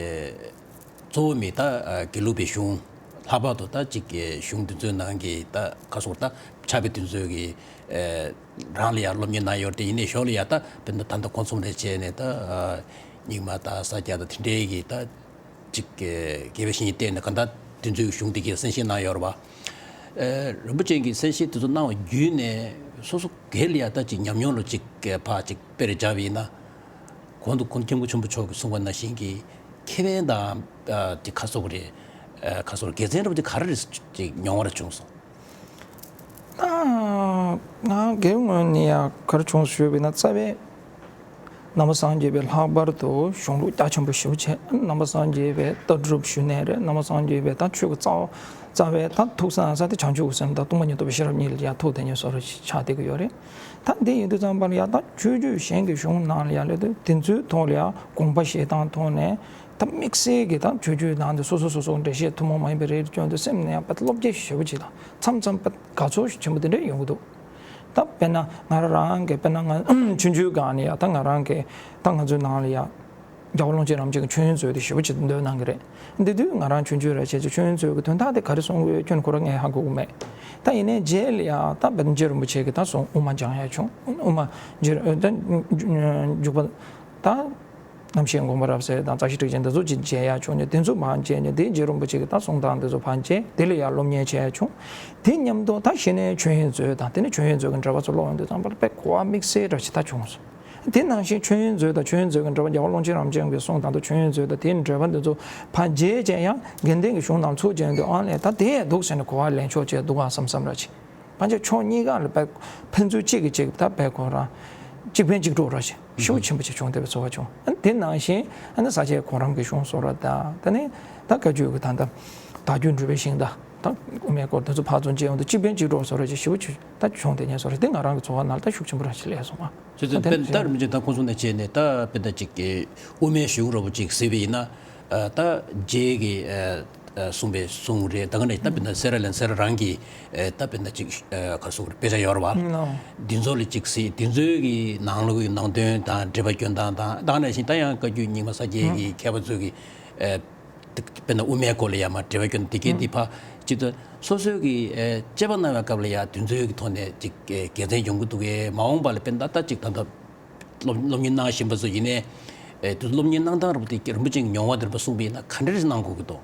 གཙོ་བོ་མི་ད་དགེ་ལུགས་པའི་གཞུང་། ལྷག་པར་དུ་ད་ཅིག་གི་གཞུང་འདི་ཚོའི་ནང་གི་ད་ག་སོགས་ད་ཕྱག་དཔེ་དེ་ཚོའི་གི་ཨ་རང་ལ་ཡ་སློབ་གཉེར་གནང་ཡོད་རེད་དེ། ཡིན་ནའི་ཞོར་ལ་ཡ་ད་དཔེར་ན་ད་ལྟ་གོང་གསུམ་རེ་བྱས་ནས་ད་ཨ་རྙིང་མ་དང་ས་སྐྱ་དང་དེ་འདྲའི་གི་ད་ཅིག་གི་དགེ་བའི་བཤེས་གཉེན་བསྟེན་ནས་གང་ལྟར་དེ་ཚོའི་གཞུང་དེ་གའི་གསན་བཞེས་གནང་ཡོད་རེད་པ། ཨ་རིན་པོ་ཆེ་གིས་གསན་བཞེས་དེ་ཚོ་གནང་བ་བརྒྱུད་ནས་སོ་སོ་སྒེར་ལ་ཡ་ད་ཅིག་ཉམས་མྱོང་ལ་ཅིག་གི་ཕར་ཅིག་དཔེ་རེ་སྦྱར་བ་ཡིན་ན། གོང་དུ་གོང་སྐྱབས་མགོན་ཆེན་པོ་མཆོག་གིས་གསུངས་པ་ནང་བཞིན་གྱི་ཁེ་ཕན་དང་ཨ་དེ་ཁ་སོགས་རེད། ཨ་ཁ་སོགས་དགེ་མཚན་འདྲ་པོ་དེ་ག་རེ་རེད་ཅིག་མྱོང་བ་ར་བྱུང་སོང་། ད་ང་སྒེར་ངོས་ནས་ཡང་ག་རེ་བྱུང་ཞུས་པ་ཡིན་ན། རྩ་བའི་ནང་པ་སངས་རྒྱས་པའི་ལྷག་པར་དུ་གཞུང་ལུགས་རྒྱ་ཆེན་པོ་ཞེ་པོ་བྱས། ནང་པ་སངས་རྒྱས་པའི་ལྟ་གྲུབ་ཞུ་ནའི་རེད། ནང་པ་སངས་རྒྱས་པའི་ད་ཆོས་ཀྱི་རྩ་བ། རྩ་བའི་ད་ཐུག་ས་ས་དེ་བྱང་ཆུབ་ཀྱི་སེམས་དང་སྟོང་པ་ཉིད་རྟོགས་པའི་ཤེས་རབ་གཉིས་ལ་ཡང་ཐུག་བསྡད་མཁན་བཟོ་འདྲ་ཆགས་བསྡད་ཀྱི་ཡོད་རེད། ད་འདི་ཡིན་དུས་ཙམ་པ་ལ་ཡ་ད་ཆོས་བརྒྱུད་གཞན་གྱི་གཞུང་ནང་ལ་ཡ་སླེབས་དུས་དེ་ཚོའི་ཐོག་ལ་ཡ་དགོངས་པ་བཞེས་སྟངས་ཐོག་ནས་ད་དམིགས་བསལ་གྱི་ད་ཆོས་བརྒྱུད་ནང་དུ་སོ་སོ་སོ་སོ་འགྲེལ་བཤད་ཐུན་མོང་མ་ཡིན་པའི་རེ་རེ་བསྐྱོན་དུས་སེམས་ནས་ཡང་དཔེ་བློ་སྐྱེད་ཞེ་པོ་ཅིག་དང་མཚམས་མཚམས་དཔེ་དགའ་ཚོར་ཆེན་པོ་དེ་འདྲ་ཡོང་གི་འདུག་ད་དཔེར་ན་ང་རང་རང་གི་དཔེར་ན་ང་ཆུང་ཆུང་སྒང་ནས་ཡ་ད་ང་རང་གི་ད་ང་ཚོའི་ནང་ལ་ཡ། རྒྱལ་བ་ཀློང་ཆེན་རིན་པོ་ཆེ་གི་མཆོད་ཡོན་མཛོད་དེ་ཞེ་པོ་ཅིག་འདོན་གནང་གི་རེད། འདི་དུས་ང་རང་ཆུང་ཆུང་རེད་བྱས་ཙང་མཆོད་ཡོན་མཛོད་ཀྱི་དོན་དག་དེ་ག་རེ་གསུང་གི་ཡོད་ཁྱོན་ཁོ་རང་ངས་ཧ་གོ་གི་མེད། ད་ཡིན་ནའི་རྗེས་ལ་ཡང་ད་དཔེར་ན་རྗེ་རིན་པོ་ཆེ་གིས་ད་གསུང་དབུ་མ་སྦྱང་ཡ་བྱུང་། དབུ་མ་རྗེ་ད་འཇུག་པ་ད་རྣམ་བཤད་མགོན་པོ་རབ་གསལ་དང་རྩ་ཤེ་ཊཱིཀ་ཆེན་དེ་ཚོ་ཅིག་མཇལ་ཡ་བྱུང་ནས་དེ་ཚོ་ཕར་མཇལ་ནས་དེ་རྗེ་རིན་པོ་ཆེ་གི་ད་གསུང་སྟངས་དེ་ཚོ་ཕར་མཇལ། དེ་ལ་ཡང་སློབ་གཉེར་བྱས་ཡ་བྱུང་། དེ་མཉམ་དུ་ད་གཞི་ནས་མཆོད་ཡོན་མཛོད་དང་དེ་ནས་མཆོད་ཡོན་མཛོད་ཀྱི་འགྲེལ་པ་ཚོ་ཀློག་ཡོང་དུས་ཙམ་པ་ལ་དཔེ་གོ་བ་དམིགས་བསལ་འདྲ་ཞིག་ད་བྱུང་སོང་། དེ་ནང་བཞིན་མཆོད་ཡོན་མཛོད་དང་མཆོད་ཡོན་མཛོད་ཀྱི་འགྲེལ་པ་རྒྱལ་བ་ཀློང་ཆེན་རིན་པོ་ཆེ་གིས་གསུངས་དང་དུ་མཆོད་ཡོན་མཛོད་དང་དེའི་འགྲེལ་པ་འདི་ཚོ་ཕར་མཇལ་བྱས་ཡང་དགེ་ལྡན་གྱི་གཞུང་ནང་ཚུར་མཇལ་དུས་ཨང་ལས་ད་དེ་ཡང་འདུག་ཟེར་ནས་གོ་བ་ལེན་ཆོག་ཅེས་འདུག་ག་བསམ་བསམ་འདྲ་ཅིག་ཕན་ཆད་ཕྱོགས་གཉིས་ཀ་ལ་དཔེ་ཕན་ཚུན་གཅིག་གིས་གཅིག་ད་དཔེ་ཁོ་རང་གཅིག་ཕན་གཅིག་གྲོགས་འདྲ་ཞིག་ཞེ་པོ་ཆེན་པོ་ཅིག་བྱུང་བསྡད་པའི་ཚོར་བ་བྱུང་། ཨ་ནི་དེ་ནང་བཞིན་ཨ་ནི་ས་སྐྱའི་གོང་རིམ་གྱི་གཞུང་བཟོ་འདྲ་དང་ད་ནི་ད་བཀའ་བརྒྱུད་ཀྱི་ད་ད་བདག་རྒྱུད་འབྲུག་པའི་ཞིང་དང་། ད་དབུ་མའི་སྐོར་དེ་ཚོ་ཕར་ཚུར་མཇལ་ཡོང་དུས་གཅིག་ཕན་གཅིག་གྲོགས་བཟོ་འདྲ་ཅིག་ཞེ་པོ་ཅིག་ད་བྱུང་བསྡད་མཁན་བཟོ་འདྲ་དེ་ང་རང་གི་ཚོར་བ་ནང་ལ་ད་ཤུགས་ཆེན་པོ་རང་ཞིག་སླེབས་སོང་ང་། བྱས་ཙང་དཔེར་ན་ད་རིན་པོ་ཆེ་ད་ཁོང་གསུང་ནས་བྱས་ནས་ད་དཔེར་ན་ཅིག་གི་དབུ་མའི་གཞུང་འདྲ་པོ་ཅིག་གཟིགས་པ་ཡིན་ན། ཨ་ད་རྗེ་གིས་ཨ་ཨ་གསུངས་པའི་གསུང་རེད། ད་ག་ནས་ད་དཔེར་ན་སེ་ར་ལེན་སེ་ར་རང་གི་ཨ་ད་དཔེར་ན་ཅིག་ཨ་ག་རེ་ཟེར་དགོས་རེད། དཔེ་ཆ་ཡོད་རེད་བ། ཨང་། འདི་ཚོ་ལ་ཅིག་གཟིགས། འདི་ཚོའི་གི་ནང་ལོགས་ཀྱི་ནང་དོན་དང་འགྲེལ་པ་སྐྱོན་སྟངས་དང་ད་ག་ནང་བཞིན་ད་ཡང་བཀའ་བརྒྱུད་རྙིང་མ་ས་སྐྱའི་གི་མཁས་པ་ཚོས་གི་ཨ་དཔེར་ན་དབུ་མའི་སྐོར་ལ་ཡང་མར་འགྲེལ་པ་སྐྱོན་འདི་གའི་འདི་ཕར་ཅིག་ད་སོ་སོའི་གི་ཨ་དཔྱད་པ་གནང་བའི་སྐབས་ལ་ཡང་དེ་ཚོའི་གི་ཐོག་ནས་ཅིག་ཨ་དགེ་མཚན་ཡོང་གི་འདུག་གས། མ་འོངས་པ་ལ་དཔེར་ན་ད་ད་ཅིག་ད་ད། སློབ་སློབ་གཉེར་གནང་བཞིན་པ་ཚོ་ཡིན་ནའི། ཨེ་དུ་སློབ་གཉེར་གནང་སྟངས་རབ་དེ་རིན་པོ་ཆེ་གི་མྱོང་བ་དེ་རིམ་པ་གསུངས་པ་ཡིན་ན་ག་འདྲ་ཞིག་གནང་དགོས་ཀྱི་འདུག་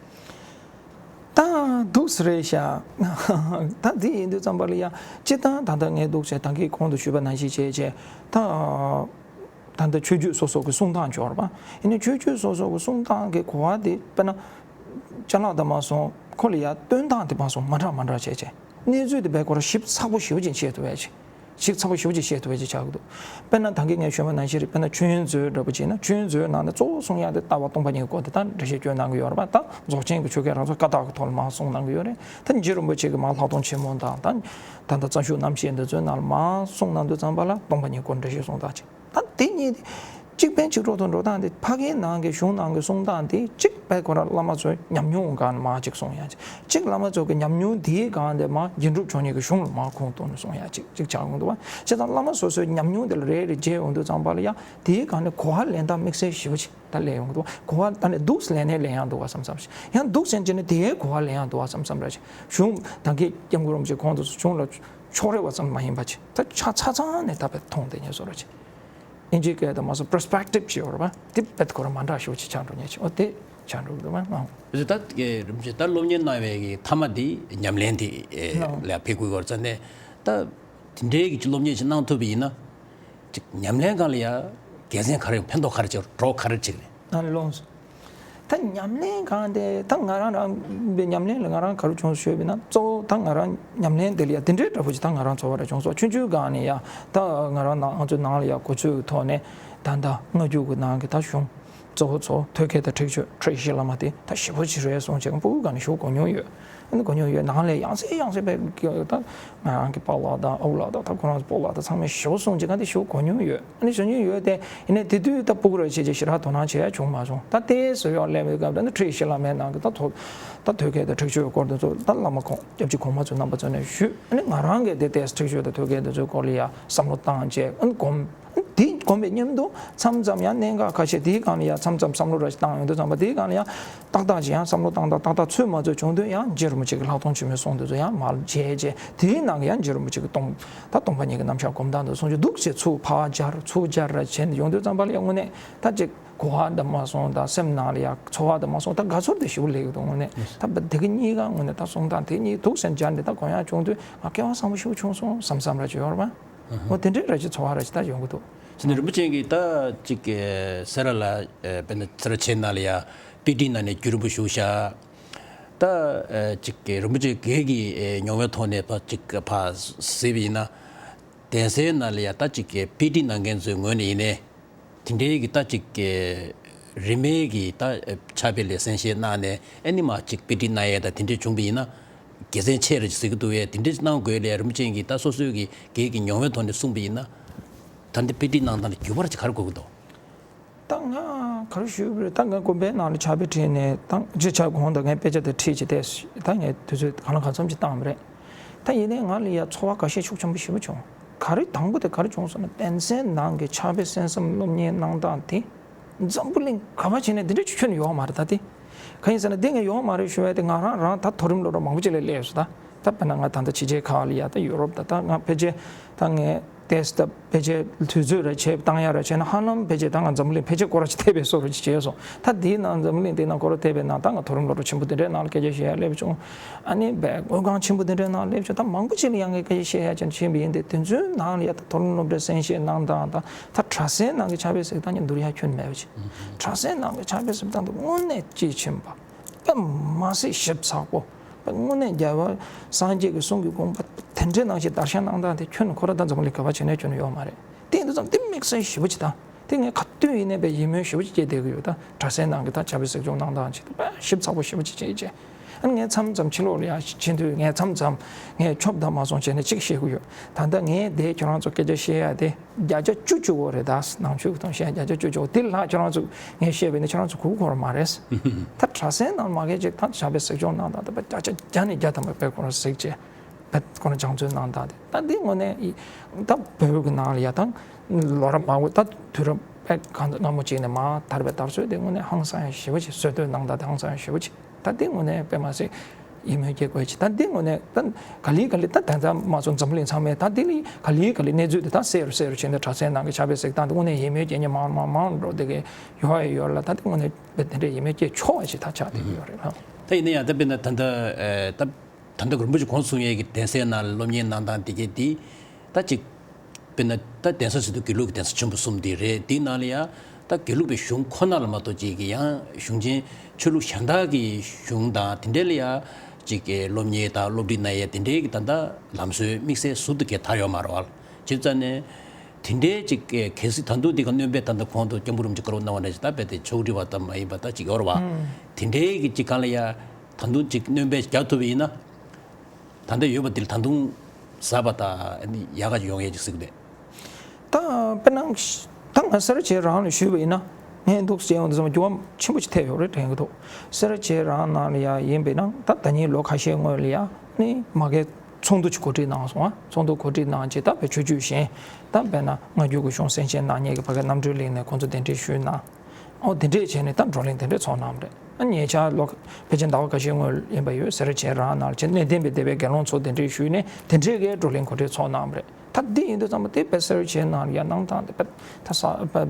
ད་འདུག་སེ་རེད་ཤག་ད་འདི་ཡིན་དུས་ཙམ་པ་ལ་ཡ་སྤྱིར་བཏང་ད་ལྟ་ངས་འདུག་ཟེར་ད་གིན་གོང་དུ་ཞུས་པ་ནང་བཞིན་བྱས་བྱས་ད་ད་ལྟ་ཆོས་བརྒྱུད་སོ་སོ་གི་གསུང་སྟངས་འབྱོར་བ་ཡིན་ན་ཆོས་བརྒྱུད་སོ་སོ་གི་གསུང་སྟངས་ཀྱི་གོ་བ་དེ་དཔེར་ན་ཅ་ལག་དང་མ་སོང་ཁོ་ལ་ཡ་སྟོན་སྟངས་དེ་མ་སོང་མ་འདྲ་མ་འདྲ་བྱས་བྱས་གནས་ཚུལ་དེ་བས་ཁོ་ར་ཞིབ་ཚགས་པོ་ཞེ་པོ་ཅིག་བཤད་ཐུབ་ཡ་ཅིག་ཞིབ་ཚགས་པོ་ཞེ་པོ་ཅིག་བཤད་ཐུབ་པ་ཅིག་ཆགས་ཀྱི་འདུག་དཔེར་ན་ད་གིན་ངས་ཞུས་པ་ནང་བཞིན་རེད། དཔེར་ན་མཆོད་ཡོན་མཛོད་འདྲ་པོ་ཅིག་ཡིན་ན་མཆོད་ཡོན་མཛོད་ནང་ནས་གཙོ་བོ་གསུང་ཡག་དེ་ལྟ་བ་སྟོང་པ་ཉིད་སྐོར་དེ་ད་འགྲེལ་བཤད་སྐྱོན་གནང་གི་ཡོད་རེད་པ། ད་རྫོགས་ཆེན་གྱི་ཆོ་ག་རང་ཚོ་བཀའ་རྟགས་ཀྱི་ཐོག་ལ་མར་གསུང་གནང་གི་ཡོད་རེད། ད་རྗེ་རིན་པོ་ཆེ་གིས་མར་ལྷག་མཐོང་ཆེན་མོ་དང་ད་ད་ལྟ་རྩ་བཞུགས་རྣམ་བཤད་འདི་ཚོའི་ནང་ལ་མར་གསུང་གནང་དུས་ཙམ་པ་ལ་སྟོང་པ་ཉིད་སྐོར་འགྲེལ་བཤད་གསུང་དག་ཅིག་ད་དེ་གཉིས་ གཅིག་ཕན་གཅིག་གྲོགས་དང་འགྲོ་སྟངས་དེ་ཕ་གིའི་ནང་གི་གཞུང་ནང་གི་གསུང་སྟངས་དེ་གཅིག་པའི་ཁོ་རང་བླ་མ་ཚོའི་ཉམས་མྱོང་སྒང་ནས་མར་གཅིག་གསུང་ཡ་གཅིག་གཅིག་བླ་མ་ཚོ་གི་ཉམས་མྱོང་དེའི་སྒང་དེ་མར་རྒྱན་དྲུག་མཆོག་གཉིས་ཀྱི་གཞུང་ལ་མར་ཁུངས་གཏུགས་ནས་གསུང་ཡ་གཅིག་གཅིག་ཆགས་ཡོང་འདུག་བ། བྱས་ཙང་བླ་མ་སོ་སོའི་ཉམས་མྱོང་དེ་ལ་རེ་རེ་མཇལ་ཡོང་དུས་ཙམ་པ་ལ་ཡང་དེའི་སྒང་ནས་གོ་བ་ལེན་སྟངས་དམིགས་བསལ་ཞེ་པོ་ཅིག་ད་ལེན་ཡོང་གི་འདུག་བ། གོ་བ་ད་ནས་འདུག་ལེན་ནས་ལེན་ཡང་འདུག་བ་བསམ་བསམ་ཞིག་ཡང་འདུག་ཟེར་གྱི་ནས་དེའི་གོ་བ་ལེན་ཡང་འདུག་བ་བསམ་བསམ་ར་ཅིག་གཞུང་ད་གི་སྐྱབས་མགོན་རིན་པོ་ཆེ་ཁོང་དུ་གཞུང་ལ་ཕྱོགས་རེ་བ་ཙམ་མ་ཡིན་པ་ཅིག་ད་ཆ་ཆ་ཚང་ནས་ད་བས་མཐོང་དེ་ཉེ་བཟོ་ར་ཅིག་ཨིན་ཇིའི་སྐད་དུ་མ་སོང་པར་སི་པེག་ཊིབ་ཅིག་ཡོད་རེད་པ། དེ་བེད་ཁོ་རང་མ་འདྲ་ཞུ་ཅིག་ཆགས་འགྲོ་ཉེ་ཆེ་འོ་དེ་ཆགས་འགྲོ་གི་འདུག་མ་ཨང་། རེད་ད་རིན་པོ་ཆེ་ད་སློབ་གཉེར་གནང་བའི་གི་མཐའ་མ་དེ་ཉམས་ལེན་དེ་ལ་ཕེབས་དགོས་ཡོད་ཙང་ནས་ད་དེ་འདྲའི་གི་སློབ་གཉེར་ཅིག་གནང་ཐུབ་པ་ཡིན་ན་ཅིག་ཉམས་ལེན་སྒང་ལ་ཡ་དགེ་མཚན་ག་རེ་ཕན་ཐོགས་ག་རེ་ཅིག་གྲོགས་ག་རེ་ཅིག་རེད། ཨ་ལོངས། ད་ཉམས་ལེན་གང་དེ་ད་ང་རང་རང་པའི་ཉམས་ལེན་ལ་ང་རང་ག་རེ་བྱུང་ཞུས་པ་ཡིན་ན་གཙོ་བོ་ད་ང་རང་ཉམས་ལེན་དེ་ལ་ཡ་དེ་འདྲའི་འདྲ་པོ་ཅིག་ད་ང་རང་ཚོར་བ་རེ་བྱུང་སོང་ཆུང་ཆུང་སྒང་ནས་ཡ་ད་ང་རང་ནང་ང་ཚོའི་ནང་ལ་ཡ་གོ་ཆོད་ཐོག་ནས་ད་ད་སྔ་འགྱུར་གྱི་ནང་གི་ད་གཞུང་གཙོ་བོ་ཚོ་ཐོད་རྒལ་དང་ཁྲེགས་ཆོད་ཁྲེགས་ཤེས་བླ་མ་དེ་ད་ཞེ་པོ་ཅིག་རེད་གསུངས་བྱས་ཕྲུ་གུ་སྒང་ནས་ཞུ་གོ་མྱོང་ཡོད། ཨ་ནི་གོ་མྱོང་ཡོད་ནང་ལ་ཡང་སེ་ཡང་སེ་པའི་ད་ང་རང་གི་པཱ་ལགས་དང་ཨོ་ལགས་དང་ད་ཁོ་རང་ཚོ་སྤོ་ལགས་དང་ཚང་མས་ཞེ་པོ་གསུངས་བྱས་ང་དེ་ཞེ་པོ་གོ་མྱོང་ཡོད། ཨ་ནི་གཞོན་སྐྱེས་ཡོད་དེ་ཡིན་ནའི་དེ་དུས་ད་སྤུ་གུ་ར་བྱས་རྗེས་ཞེ་དྲག་དོ་སྣང་བྱེད་ཡ་བྱུང་མ་སོང་། ད་ལྟའི་བཟོ་ཡག་སླེབས་པའི་སྐབས་ད་ནི་ཁྲིད་ཤེས་བླ་མའི་ནང་གི་ད་ཐོ་ད་ཐོད་རྒལ་དང་ཁྲེགས་ཆོད་ཀྱི་སྐོར་དེ་ཚོ་ད་བླ་མ་ཁོང་སྐྱབས་རྗེ་གོང་མ་ཚོ་རྣམ་པ་ཚོ་ནས་ཞུས། ཨ་ནི་ང་རང་གིས་དེ་ལྟའི་ཁྲེགས་ཆོད་དང་ཐོད་རྒལ་དེ་ཚོའི་སྐོར་ལ་ཡ་བསམ་བློ་བཏང་བྱས་ཨ་ནི་སྒོམ། དེ་སྒོམ་པའི་མཉམ་དུ་མཚམས་མཚམས་ཡང་གནད་འགག་ཁ་ཤས་དེའི་སྒང་ལ་ཡ་མཚམས་མཚམས་བསམ་བློ་ར་ཞིག་བཏང་ཡོང་དུས་ཙམ་པ་དེའི་སྒང་ལ་ཡ་ཏག་ཏག་ཅིག་ཡང་བསམ་བློ་བཏང་ཏག་ཏག་ཏག་ཚོད་མ་ཚོད་བྱུང་དུས་ཡང་རྗེ་རིན་པོ་ཆེ་གི་ལྷག་མཐོང་ཆེན་མོའི་གསུང་དེ་ཚོ་ཡང་མར་མཇལ་བྱས་དེའི་ནང་གི་ཡང་རྗེ་རིན་པོ་ཆེ་གི་སྟོང་ད་སྟོང་པ་ཉིད་ཀྱི་རྣམ་གཞག་སྒོམ་སྟངས་དང་གསུང་ཆོས་འདུག་ཅེས་ཚུར་ཕར་སྦྱར་ཚུར་སྦྱར་ར་བྱས་ནས་ཡོང་དུས་ཙམ་པ་ལ་ཡང་དངོས་གནས་ད་ཅིག་གོ་བ་འདི་མ་སོང་ད་སེམས་ནང་ལ་ཡང་ཚོར་བ་འདི་མ་སོང་ད་དགའ་ཚོར་དེ་ཞེ་པོ་སླེབས་ཡོད་འདུག་དངོས་གནས་ད་དེ་གི་གཉིས་ཀ་དངོས་གནས་ད་གསུང་སྟངས་དེ་གཉིས་འདུག་སེམས་སྦྱར་ནས་ད་གོ་ཡག་བྱུང་དུས་ང་སྐལ་བ་བཟང་པོ་ཞེ་པོ་བྱུང་སོང་བསམ་བསམ་ར་ཅིག་ཡོད་རེད་པ། འོ་དེ་འདྲའི་ར་ཅིག་ཚོར་བ་ར་ཅིག་ད་ཡོང་གི་འདུག་ཟེར་ནས་རིན་པོ་ཆེ་གིས་ད་ཅིག་གི་སེ་ར་ལ་ཨེ་དཔེར་ན་སེ་ར་བྱེས་ནང་ལ་ཡ་དཔེ་ཁྲིད་ནང་ནས་རྒྱུན་རིང་པོ་བཞུགས་ཤག་ད་ཨེ་ཅིག་གི་རིན་པོ་ཆེ་སྒེར་གྱི་ཨེ་མྱོང་བའི་ཐོག་ནས་ཕར་ཅིག་ཕར་གཟིགས་པ་ཡིན་ན་གདན་སའི་ནང་ལ་ཡ་ད་ཅིག་གི་དཔེ་ཁྲིད་གནང་མཁན་ཚོའི་ངོས་ནས་ཡིན་ནའི་དེ་འདྲའི་གི་ད་ཅིག་གི་རིས་མེད་ཀྱི་ད་ཕྱག་དཔེ་ལ་གསན་བཞེས་གནང་ནས་ཨ་ནི་མར་ཅིག་དཔེ་ཁྲིད་གནང་ཡས་ད་དེ་འདྲ་བྱུང་བ་ཡིན་ན། དགེ་མཚན་ཆེ་རེད་ཟེར་གྱི་འདུག་བས་དེ་འདྲ་གནང་དགོས་ལས་རིན་པོ་ཆེ་གིས་ད་སོ་སོའི་གི་སྒེར་གྱི་མྱོང་བའི་ཐོག་ནས་གསུངས་པ་ཡིན་ན། ད་འདི་དཔེ་ཁྲིད་གནང་སྟངས་ལ་འགྱུར་བ་ཅིག་ག་རེ་དགོས་ཀྱི་འདུག་ད་ང་ག་རེ་ཞུས་པ་རེད། ད་ང་དགོན་པའི་ནང་ལ་ཕྱག་དཔེ་ཁྲིད་ནས་ད་སྤྱི་ཁྱབ་གོང་དུ་ངས་དཔེ་ཆ་དེ་ཁྲིད་ཅིག་བལྟས་ད་ངས་དུས་ཚོད་གང་ལ་གང་འཚམ་ཅིག་བཏང་བ་རེད། ད་ཡིན་ནའི་ང་ལ་ཡ་ཚོར་བ་འགའ་ཤས་ཤུགས་ཆེན་པོ་ཞེ་པོ་བྱུང་། ག་རེ་དང་པོ་དེ་ག་རེ་བྱུང་སོང་ན་གདན་སའི་ནང་གི་ཕྱག་དཔེ་གསན་བསམ་སློབ་གཉེར་གནང་སྟངས་དེ། འཛམ་བུ་གླིང་ག་པར་ཕྱིན་ནས་འདི་འདྲ་ཅིག་ཁྱོན་ནས་ཡོད་མ་རེད་ད་དེ། གང་ཡིན་ཟེར་ན་འདི་ངས་ཡོད་མ་རེད་ཞུ་བ་དེ་ང་རང་རང་ད་མཐོ་རིམ་སློབ་གྲྭ་མང་པོ་ཅིག་ལ་སླེབས་སོང་ད། ད་དཔེར་ན་ང་ད་ལྟ་ཕྱི་རྒྱལ་ཁག་ལ་ཡ་ད་ཡུ་རོབ་ད་ད་ང་ཕལ་ཆེར་ད་ངས་ཏེས་ད་ཕལ་ཆེར་དུས་ཚོད་རེ་བྱས་བཏང་ཡ་རེ་བྱས་ན་ཧ་ལམ་ཕལ་ཆེར་ད་ང་འཛམ་བུ་གླིང་ཕལ་ཆེར་སྐོར་ར་ཅིག་ཐེབས་པའི་བཟོ་འདྲ་ཅིག་བྱས་སོང་། ད་དེའི་ནང་འཛམ་བུ་གླིང་དེའི་ནང་སྐོར་ར་ཐེབས་པའི་ནང་ད་ང་མཐོ་རིམ་སློབ་གྲྭ་ཆེན་པོ་དེ་འདྲའི་ནང་ལ་སྐད་ཆ་བཤད་ཡ་སླེབས་བྱུང་། ཨ་ནི་བས་མགོ་ཁང་ཆེན་པོ་དེ་འདྲའི་ནང་སླེབས་བྱུང་ད་མང་པོ་ཅིག་ལ་ཡང་ངས་སྐད་ཆ་བཤད་ཡ་ཅིག་ཕྱིན་པ་ཡིན་ཏེ་དེ་ཚོའི་ནང་ལ་ཡ་ད་མཐོ་རིམ་སློབ་གྲྭའི་གསན་བཤད་གནང་སྟངས་དང་། ད་གྲྭ་སའི་ནང་གི་ཕྱག་དཔེ་གཟིགས་སྟངས་ཀྱི་འདུར་ཡ་ཁྱོན་མེད་པ་ཅིག་གྲྭ་སའི་ནང་གི་ཕྱག་དཔེ་གཟིགས་སྟངས་དེ་དངོས་གནས་དཔྱིས་ཕྱིན་པ་དཔེ་མ་སྲིད་ཞིབ་ཚགས་པོ། དཔེ་དངོས་གནས་རྒྱལ་བ་སངས་རྒྱས་ཀྱི་གསུང་གི་དགོངས་པ་དེ་འདྲའི་ནང་བཞིན་བརྡར་ཤ་གནང་སྟངས་དེ་ཁྱོན་ཁོ་ར་ད་འཛམ་བུ་གླིང་ག་པར་ཕྱིན་ནའི་ཁྱོན་ཡོད་མ་རེད། དེ་ཡིན་དུས་ཙམ་དེ་དམིགས་བསལ་ཞེ་པོ་ཅིག་དང་དེ་ངས་ག་དུས་ཡིན་ནའི་དཔེ་ཡིད་སྨོན་ཞེ་པོ་ཅིག་སྐྱེས་བསྡད་ཀྱི་ཡོད། ད་གྲྭ་སའི་ནང་གི་ད་ཕྱག་དཔེ་གཟིགས་སྐྱོང་གནང་སྟངས་ཅིག་དཔེ་ཞིབ་ཚགས་པོ་ཞེ་པོ་ཅིག་བྱས་བྱས། ཨ་ནི་ངས་མཚམས་མཚམས་ཕྱི་ལོགས་ལ་ཡང་ཕྱིན་དུས་ངས་མཚམས་མཚམས་ངས་ཆོབ་དང་མ་སོང་བྱས་ནས་གཅིག་བཤད་ཀྱི་ཡོད། ད་ལྟ་ངས་དེ་ཁྱོད་རང་ཚོ་སྐད་ཆ་བཤད་ཡ་དེ་བརྒྱ་ཆ་བཅུ་བཅུ་བོ་རེད་ད། ནང་ཆོས་ཀྱི་ཐོག་བཤད་བརྒྱ་ཆ་བཅུ་བཅུ་བོ་དེ་ལྷག་ཁྱོད་རང་ཚོ་ངས་བཤད་པ་ཡིན་ན་ཁྱོད་རང་ཚོ་གོ་གི་ཡོད་མ་རེད། ད་གྲྭ་སའི་ནང་མ་གལ་ཅིག་ད་ཕྱག་དཔེ་གཟིགས་སྐྱོང་གནང་སྟངས་དེ་བརྒྱ་ཆ་བརྒྱ་ནས་བརྒྱ་ཐམ་པ་དཔེ་ཁོ་རང་གཟིགས་བྱས་དཔེ་ཁོ་རང་སྦྱང་བརྩོན་གནང་སྟངས་དེ་ད་འདི་དངོས་གནས་ད་བོད་ཀྱི་ནང་ལ་ཡ་ད་ལོ་རབས་མང་པོ་ད་དུས་རབས་དཔེ་གང་ཚོད་སྔ་མོ་ཅིག་ནས་མར་དར་བའི་དར་སྲོལ་དེ་དངོས་གནས་ཧང་སང་ཡ་ཞེ་པོ་ཅིག་བཟོ་འདོད་གནང་སྟངས་དེ་ཧང་སང་ཡ་ཞེ་པོ་ཅིག་ད་འདི་དངོས་གནས་དཔེ་མ་སྲིད་ཡིད་སྨོན་སྐྱེ་དགོས་ཅིག་ད་འདི་དངོས་གནས་ད་ག་ལེ་ག་ལེ་ད་ད་ལྟ་མ་སོང་འཛམ་གླིང་ཚང་མས་ད་འདི་ལ་ག་ལེ་ག་ལེ་གནས་ཚུལ་དེ་ད་གསལ་རུ་གསལ་རུ་བྱས་ནས་གྲྭ་སའི་ནང་གི་ཕྱག་དཔེ་གཟིགས་སྟངས་དེ་དངོས་གནས་ཡིད་སྨོན་སྐྱེ་མཁན་མང་མང་མང་འགྲོ་བསྡད་ཀྱི་ཡོད་ཡོད་ལ་ད་འདི་དངོས་གནས་དཔེ་དེ་འདྲའི་ཡིད་སྨོན་སྐྱེ་ཆོག་པ་ཞིག་ད་ཆགས་བསྡད་ཀྱི་ཡོད་རེད་ལ། ད་ཡིན་ན་ཡང་ད་དཔེར་ན་ད་ལྟ་ད། ད་ལྟ་རིན་པོ་ཆེ་གོང་གསུངས་ཡས་ཀྱི་གདན་སའི་ནང་ལ་སློབ་གཉེར་གནང་སྟངས་དེ་གས་དེ། ད་ཅིག་དཔེར་ན་ད་གདན་ས་ཟེར་དུས་དགེ་ལུགས་ཀྱི་གདན་ས་ཆེན་པོ་གསུམ་དེ་རེད། དེའི་ནང་ལ་ཡང་ད་དགེ་ལུགས་པའི་གཞུང་ཁོ་ན་ལ་མ་གཏོགས་ཅིག་གི་ཡང་གཞུང་ཆེན་ཆོས་ལུགས་གཞན་དག་གི་གཞུང་དང་དེ་འདྲ་ལ་ཡང་ཅིག་གི་སློབ་གཉེར་དང་སློབ་ཁྲིད་གནང་ཡས་དེ་འདྲའི་གི་ད་ལྟ་ལམ་སྲོལ་དམིགས་བསལ་ཟུར་དུ་གས་དར་ཡོད་མ་རེད་བ། བྱས་ཙང་ནས་དེ་འདྲའི་ཅིག་གལ་སྲིད་ད་དུང་དེ་ག་སྣོན་པའི་ད་ལྟ་གོང་དུ་སྐྱབས་མགོན་རིན་པོ་ཆེ་བཀའ་སློབ་གནང་བ་ནང་བཞིན་ད་རྦད་དེ་ཕྱོགས་སྒྲིག་པ་ད་མ་ཡིན་པ་ད་ཅིག་ཡོད་རེད་བ། དེ་འདྲའི་གི་ཅིག་གང་ལ་ཡ། ད་དུང་ཅིག་སྣོན་པ་རྒྱག་ཐུབ་པ་ཡིན་ན། ད་ལྟ་ཡོད་པ་འདི་ལ་ད་དུང་ཟབ་པ་དང་ཡག་ག་ཅིག་ཡོང་ཡས་ཅིག་གཟིགས་པས། ད་དཔེར་ན། ད་ང་སེར་བྱེས་རང་ལ་ཞུས་པ་ཡིན་ན། ངས་འདུག་སེ་བྱས་ཡོང་དུས་ཙམ་འགྱུར་བ་ཆེན་པོ་ཞིག་ཐེབས་ཡོད་རེད་དྲན་གྱི་འདུག་སེར་བྱེས་རང་ནང་ལ་ཡ་ཡིན་པས་ན་ད་ད་ཉིན་ལོ་ཁ་ཤས་སྔོན་ལ་ཡ་ནི་མ་གིའི་ཚོགས་འདུ་ཅིག་གོ་སྒྲིག་གནང་སོང་ང་། ཚོགས་འདུ་གོ་སྒྲིག་གནང་རྗེས་ད་བེད་སྤྱོད་བྱས། ད་དཔེར་ན་སྔ་འགྱུར་གྱི་གཞུང་གསན་མཁན་གནང་མཁན་གྱི་ཕ་གིའི་རྣམ་གྲོལ་གླིང་ནས་ཁོང་ཚོ་གདན་འདྲེན་ཞུས་གནང་། ཨོ་དེ་འདྲས་བྱས་ནས་ད་བགྲོ་གླེང་དེ་འདྲས་ཚོགས་གནང་བ་རེད། ཨ་ཉེ་ཆར་ལོ་ཕལ་ཆེར་ཟླ་བ་ཁ་ཤས་སྔོན་ཡིན་པ་ཡོད། སེར་བྱེས་རང་ནང་ལ་བྱས་གནས་བརྟན་པའི་སྡེ་བའི་དགེ་སློང་ཚོ་གདན་འདྲེན་ཞུས་ནས་དེ་འདྲས་ཀྱི་བགྲོ་གླེང་གོ་སྒྲིག་ཚོགས་གནང་བ་རེད། ད་འདི་ཡིན་དུས་ཙམ་པ་དེ་དཔེ་སེར་བྱེས་ནང་ལ་ཡ་གནང་སྟངས་དེ་དཔེ་ད་ས་དཔེ་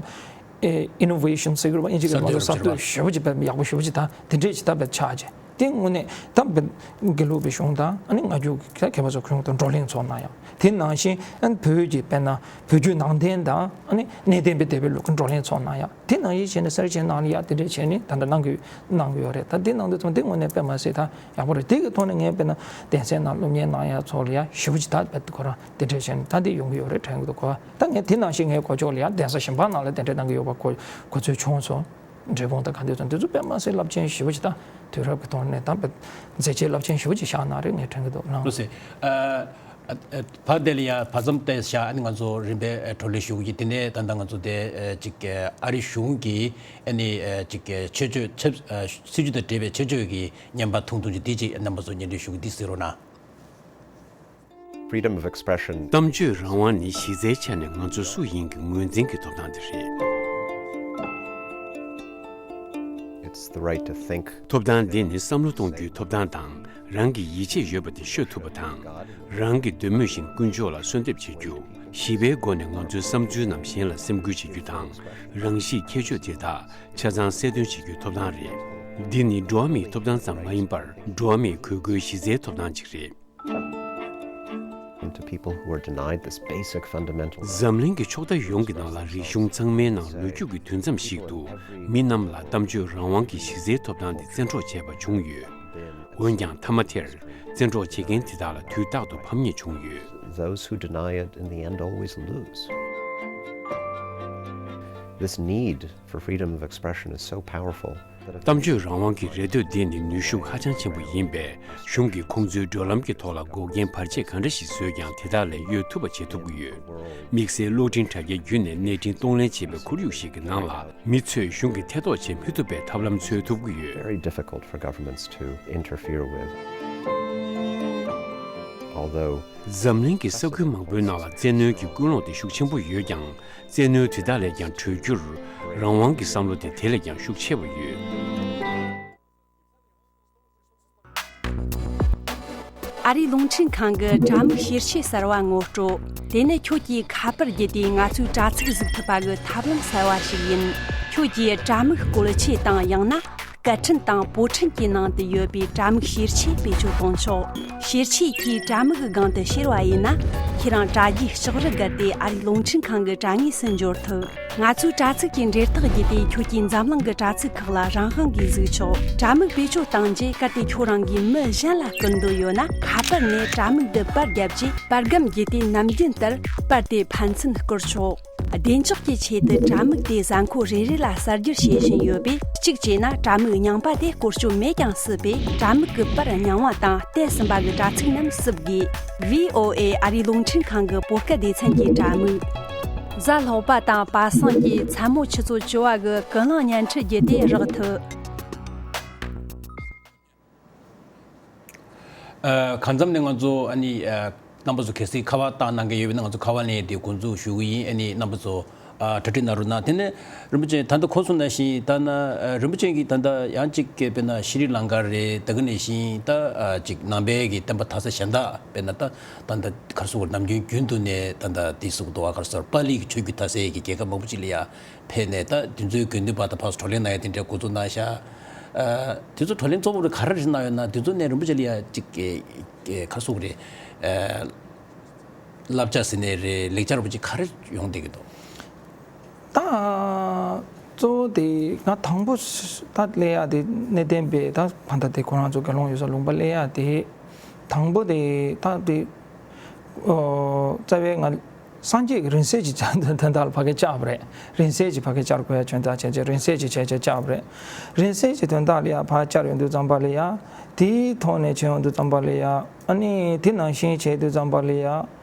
ཨེ་innovation ཟེར་གྱི་རེད་པ། ཨིན་ཇི་སྐད་ནང་ལ་གསར་གཏོད་ཞེ་པོ་ཅིག་དཔེ་ཡག་པོ་ཞེ་པོ་ཅིག་ད་དེ་འདྲས་ཅིག་ད་དཔེ་ཆགས་རྗེས་དེ་དངོས་གནས་ད་དཔེ་དགེ་ལུགས་པའི་གཞུང་དང་ཨ་ནི་སྔ་འགྱུར་གྱི་མཁས་པ་ཚོ་ཁོང་དང་བགྲོ་གླེང་ཚོགས་གནང་ཡག་དེ་ནང་བཞིན་ཨ་ནི་བོད་ཀྱི་དཔེར་ན་བོད་བརྒྱུད་ནང་བསྟན་དང་ཨ་ནི་གནས་བརྟན་པའི་སྡེ་བའི་ལུགས་ཀྱི་བགྲོ་གླེང་ཚོགས་གནང་ཡག་དེ་ནང་བཞིན་བྱས་ནས་སེར་བྱེས་ནང་ལ་ཡ་དེ་འདྲས་བྱས་ནས་ད་ལྟ་གནང་གི་གནང་གི་ཡོད་རེད། ད་དེ་གནང་དུས་ཙམ་དེ་དངོས་གནས་དཔེ་མ་སྲིད་ད་ཡག་པོ་རེད། དེ་གི་ཐོག་ནས་ངས་དཔེར་ན་གདན་སའི་ནང་སློབ་གཉེར་གནང་ཡ་ཚོ་ལ་ཡ་ཞེ་པོ་ཅིག་ད་དཔེ་ཁོ་རང་དེ་འདྲས་བྱས་ནས་ད་འདི་ཡོང་གི་ཡོད་རེད་དྲན་གྱི་འདུག་གོ། ད་ངས་དེ་ནང་བཞིན་ངའི་གོ་ཕྱོགས་ལ་ཡ་གདན་ས་གཞན་པ་ནང་ལ་དེ་འདྲས་གནང་གི་ཡོད་པ་གོ་གོ་ཚོད་བྱུང་སོང་། འབྲས་སྤུངས་དང་ག་འདྲས་ཚོ་འདི་ཚོ་དཔེ་མ་སྲིད་རླབས་ཆེན་ཞེ་པོ་ཅིག་ད་དུས་རབས་ཀྱི་ཐོག་ནས་ད་དཔེ་མཛད་རྗེས་རླབས་ཆེན་ཞེ་པོ་ཅིག་བཞག་གནང་རེད་ངས་དྲན་གྱི་འདུག་ལགས། ལགས་སོ། ཨ། ཨ། ཨ། བར་དེ་ལ་ཡང་བར་མཚམས་བལྟས་བཞག་ཨ་ནི་ང་ཚོ་རིམ་པས་ཨ་བགྲོ་གླེང་ཞུ་གི་དེ་ནས་ད་ལྟ་ང་ཚོ་དེ་ཨ་ཅིག་ཨ་རི་གཞུང་གི་ཨ་ནི་ཨ་ཅིག་ཆོས་སྤྱོད་ཆབ་ཨ་སྲིད་ཇུས་དང་འབྲེལ་བའི་ཆོས་སྤྱོད་ཀྱི་བརྙན་པར་ཐུང་ཐུང་ཅིག་འདི་ཅིག་རྣམ་པ་ཚོ་སྙན་སྒྲོན་ཞུ་གི་འདི་གཟིགས་རོགས་གནང་། Freedom of expression. གཏམ་བརྗོད་རང་དབང་ནི་གཞི་རྩའི་ཆ་ནས་ང་ཚོ་སུ་ཡིན་གྱི་ངོས་འཛིན་གྱི་ཐོབ་ཐང་དེ་རེད། It's the right to think. ཐོབ་ཐང་འདི་ནི་བསམ་བློ་གཏོང་རྒྱུའི་ཐོབ་ཐང་དང་། རང་གི་ཡིད་ཆེས་ཡོད་པ་དེ་ཤོད་ཐུབ་པ་དང་། རང་གི་འདོད་མོས་བཞིན་ཀུན་སྤྱོད་ལ་གསོལ་འདེབས་བྱེད་རྒྱུ། ཞི་བའི་སྒོ་ནས་ང་ཚོའི་བསམ་ཚུལ་རྣམས་གཞན་ལ་སེམས་ཁུར་བྱེད་རྒྱུ་དང་། རང་གཤིས་ཁྱད་ཆོས་དེ་དག་ཆ་ཚང་གསལ་སྟོན་བྱེད་རྒྱུའི་ཐོབ་ཐང་རེད། འདི་ནི་འགྲོ་བ་མིའི་ཐོབ་ཐང་ཙམ་མ་ཡིན་པར། འགྲོ་བ་མིའི་དགོས་མཁོའི་གཞི་རྩའི་ཐོབ་ཐང་ཅིག་རེད། To people who are denied this basic fundamental right. འཛམ་གླིང་གི་ཕྱོགས་མཐའ་ཡོངས་ཀྱི་ནང་ལ་རིག་གཞུང་ཚང་མའི་ནང་ལོ་རྒྱུས་ཀྱི་དུས་མཚམས་ཤིག་ཏུ་མི་རྣམས་ལ་གཏམ་བརྗོད་རང་དབང་གི་གཞི་རྩའི་ཐོབ་ཐང་དེ་བཙན་འཕྲོག་བྱས་པ་བྱུང་ཡོད། འོན་ཀྱང་མཐའ་མ་དེར་བཙན་འཕྲོག་བྱེད་མཁན་དེ་དག་ལ་དུས་རྟག་ཏུ་ཕམ་ཉེས་བྱུང་ཡོད། Those who deny it in the end always lose. This need for freedom of expression is so powerful. གཏམ་བརྗོད་རང་དབང་གི་རེ་འདོད་འདི་ནི་ནུས་ཤུགས་ཧ་ཅང་ཆེན་པོ་ཡིན་པས། གཞུང་གིས་ཁོང་ཚོའི་བགྲོད་ལམ་གྱི་ཐོག་ལ་འགོག་རྐྱེན་བར་ཆད་གང་འདྲ་ཞིག་བཟོས་ཀྱང་དེ་དག་ལས་གཡོལ་ཐུབ་པ་བྱེད་ཐུབ་ཀྱི་ཡོད། དམིགས་བསལ་གློག་འཕྲིན་དྲ་རྒྱའི་བརྒྱུད་ནས་གནས་འཕྲིན་གཏོང་ལེན་བྱེད་པའི་ཁོར་ཡུག་ཞིག་གི་ནང་ལ། མི་ཚོས་གཞུང་གིས་ཐེ་གཏོགས་བྱེད་མི་ཐུབ་པའི་ཐབས་ལམ་འཚོལ་ཐུབ་ཀྱི་ཡོད། Very difficult for governments to interfere with. Although འཛམ་གླིང་གི་ས་ཁུལ་མང་པོའི་ནང་ལ་བཙན་གནོན་གྱི་ཀུན་སློང་དེ་ཤུགས་ཆེན་པོ་ཡོད་ཀྱང་། བཙན་གནོན་དེ་དག་ལས་ཀྱང་གྲོལ་རྒྱུར་རང་དབང་གི་བསམ་བློ་དེ་དེ་ལས་ཀྱང་ཤུགས་ཆེ་བ་ཡོད། ཨ་རིའི་རླུང་འཕྲིན་ཁང་གི་དྲ་མིག་བཤེར་ཆས་གསར་བ་ངོ་སྤྲོད། དེ་ནི་ཁྱོད་ཀྱིས་ཁ་པར་བརྒྱུད་དེ་ང་ཚོའི་དྲ་ཚིགས་གཟིགས་ཐུབ་པ་གི་ཐབས་ལམ་གསར་བ་ཞིག་ཡིན། ཁྱོད་ཀྱིས་དྲ་མིག་བཀོལ་ཆས་དང་ཡང་ན། སྐད་འཕྲིན་དང་པོ་འཕྲིན་གྱི་ནང་དུ་ཡོད་པའི་དྲ་མིག་བཤེར་ཆས་བེད་སྤྱོད་གཏོང་ཆོག་བཤེར་ཆས་ཀྱིས་དྲ་མིག་གི་སྒང་དུ་བཤེར་བ་ཡིན་ན། ཁྱེད་རང་དྲ་རྒྱའི་ལྕགས་རི་བརྒལ་ཏེ་ཨ་རིའི་རླུང་འཕྲིན་ཁང་གི་དྲ་ངོས་སུ་འབྱོར་ཐུབ། ང་ཚོའི་དྲ་ཚིགས་ཀྱི་འབྲེལ་ཐག་བརྒྱུད་དེ་ཁྱོད་ཀྱིས་འཛམ་གླིང་གི་དྲ་ཚིགས་ཁག་ལ་རང་དབང་གིས་གཟིགས་ཆོག་དྲ་མིག་བེད་སྤྱོད་བཏང་རྗེས་གལ་ཏེ་ཁྱོད་རང་གིས་མི་གཞན་ལ་བསྐུར་འདོད་ཡོད་ན། ཁ་པར་ནས་དྲ་མིག་འདི་པར་བརྒྱབ་རྗེས་པར་སྒམ་བརྒྱུད་དེ་ནམ་རྒྱུན་ལྟར་པར་དེ་ཕན་ཚུན་བསྐུར་ཆོག་བདེ་འཇགས་ཀྱི་ཆེད་དུ་དྲ་མིག་དེ་གཟའ་འཁོར་རེ་རེ་ལ་གསར་བསྒྱུར་བྱེད་བཞིན་ཡོད་པས། གཅིག་བྱས་ན་དྲ་མིག་རྙིང་པ་དེ་བཀོལ་སྤྱོད་མེད་ཀྱང་སྲིད་པས། དྲ་མིག་གི་པར་རྙིང་བ་དང་བལྟས་ཟིན་པ་གི་དྲ་ཚིགས་རྣམས་བསུབ་དགོས། ཝི་ཨོ་ཨེ་ཨ་རིའི་རླུང་འཕྲིན་ཁང་གི་བོད་སྐད་སྡེ་ཚན་གྱི་དྲ་མིག་གཟའ་ལྷག་པ་དང་པ་སངས་ཀྱི་མཚན་མོ་ཆུ་ཚོད་བཅུ་བ་གི་ཀུན་གླེང་བརྙན་འཕྲིན་བརྒྱུད་དེ་རག་ཐུབ། ཨ། གང་འཚམ་ནས་ང་ཚོ་ཨ་ནི་ཨ། རྣམ་པ་ཚོ་གལ་སྲིད་ཁ་པར་བཏང་གནང་མཁན་ཡོད་པ་ན་ང་ཚོ་ཁ་པར་ལེན་ཡས་དེ་འགོ་འཛུགས་ཞུ་གི་ཡིན། ཨ་ནི་རྣམ་པ་ཚོ་ཨ་གྲ་སྒྲིག་གནང་རོགས་གནང་། དེ་ནས་རིན་པོ་ཆེ་ད་ལྟ་གོ་སོང་ནང་བཞིན་ད་ན་ཨ་རིན་པོ་ཆེ་གིས་ད་ལྟ་ཡང་གཅིག་དཔེར་ན་ཤྲི་ལང་ཀ་རེད། ད་ག་ནང་བཞིན་ད་ཨ་གཅིག་ནང་པའི་གི་བསྟན་པ་དར་ས་གཞན་དག་དཔེར་ན་ད་ད་ལྟ་ག་རེ་ཟེར་དགོས་རེད། ནམ་རྒྱུན་རྒྱུན་དུ་ནས་ད་ལྟ་དེ་ཟེར་དགོས་འདུག་ག་ག་རེ་ཟེར་པཱ་ལི་གི་ཆོས་བརྒྱུད་དར་སའི་གི་རྒྱལ་ཁབ་མང་པོ་ཅིག་ལ་ཡ། ཕེབས་ནས་ད་དེ་ཚོའི་དགེ་འདུན་པ་དང་ཕར་ཚུར་བགྲོ་གླེང་གནང་ཡ་དེ་འདྲ་འགོ་འཛུགས་གནང་ཤག་ཨ། དེ་ཚོ་བགྲོ་གླེང་གཙོ་བོ་རེ་ག་རེ་རེད་གནང་ཡོད་ན། དེ་ཚོ་ནས་རིན་པོ་ཆེ་ལ་ཡ་གཅིག་ག་རེ་ཟེར་དགོས་རེད། ཨ། བསླབ་བྱ་ཟེར་ནའི་རེད། ལེགས་ཆ་རིན་པོ་ཆེ་ག་རེ་ཡོང་བསྡད་ཀྱི་འདུག་ད་གཙོ་བོ་དེ་ང་དང་པོ་ད་སླེབས་ཡ་དེ་གནས་བརྟན་པའི་ད་ཕ་མཐའ་དེ་ཁོ་རང་ཚོ་དགེ་སློང་ཡོད་ས་ལུང་པ་སླེབས་ཡ་དེ་དང་པོ་དེ་ད་དེ་ཨོ་རྩ་བའི་ང་སངས་རྒྱས་ཀྱི་རིང་བསྲེལ་གྱི་དོན་དག་ལ་ཕ་གི་བཅར་བ་རེད། རིང་བསྲེལ་གྱི་ཕ་གི་བཅར་དགོས་ཡ་དོན་དག་བྱས་རྗེས་རིང་བསྲེལ་གྱི་བྱས་རྗེས་བཅར་བ་རེད། རིང་བསྲེལ་གྱི་དོན་དག་ལ་ཡ་ཕར་བཅར་ཡོང་དུས་ཙམ་པ་ལ་ཡ་དེའི་ཐོག་ནས་བྱས་ཡོང་དུས་ཙམ་པ་ལ་ཡ་ཨ་ནི་དེ་ནང་བཞིན་བྱས་དུས་ཙམ་པ་ལ་ཡ་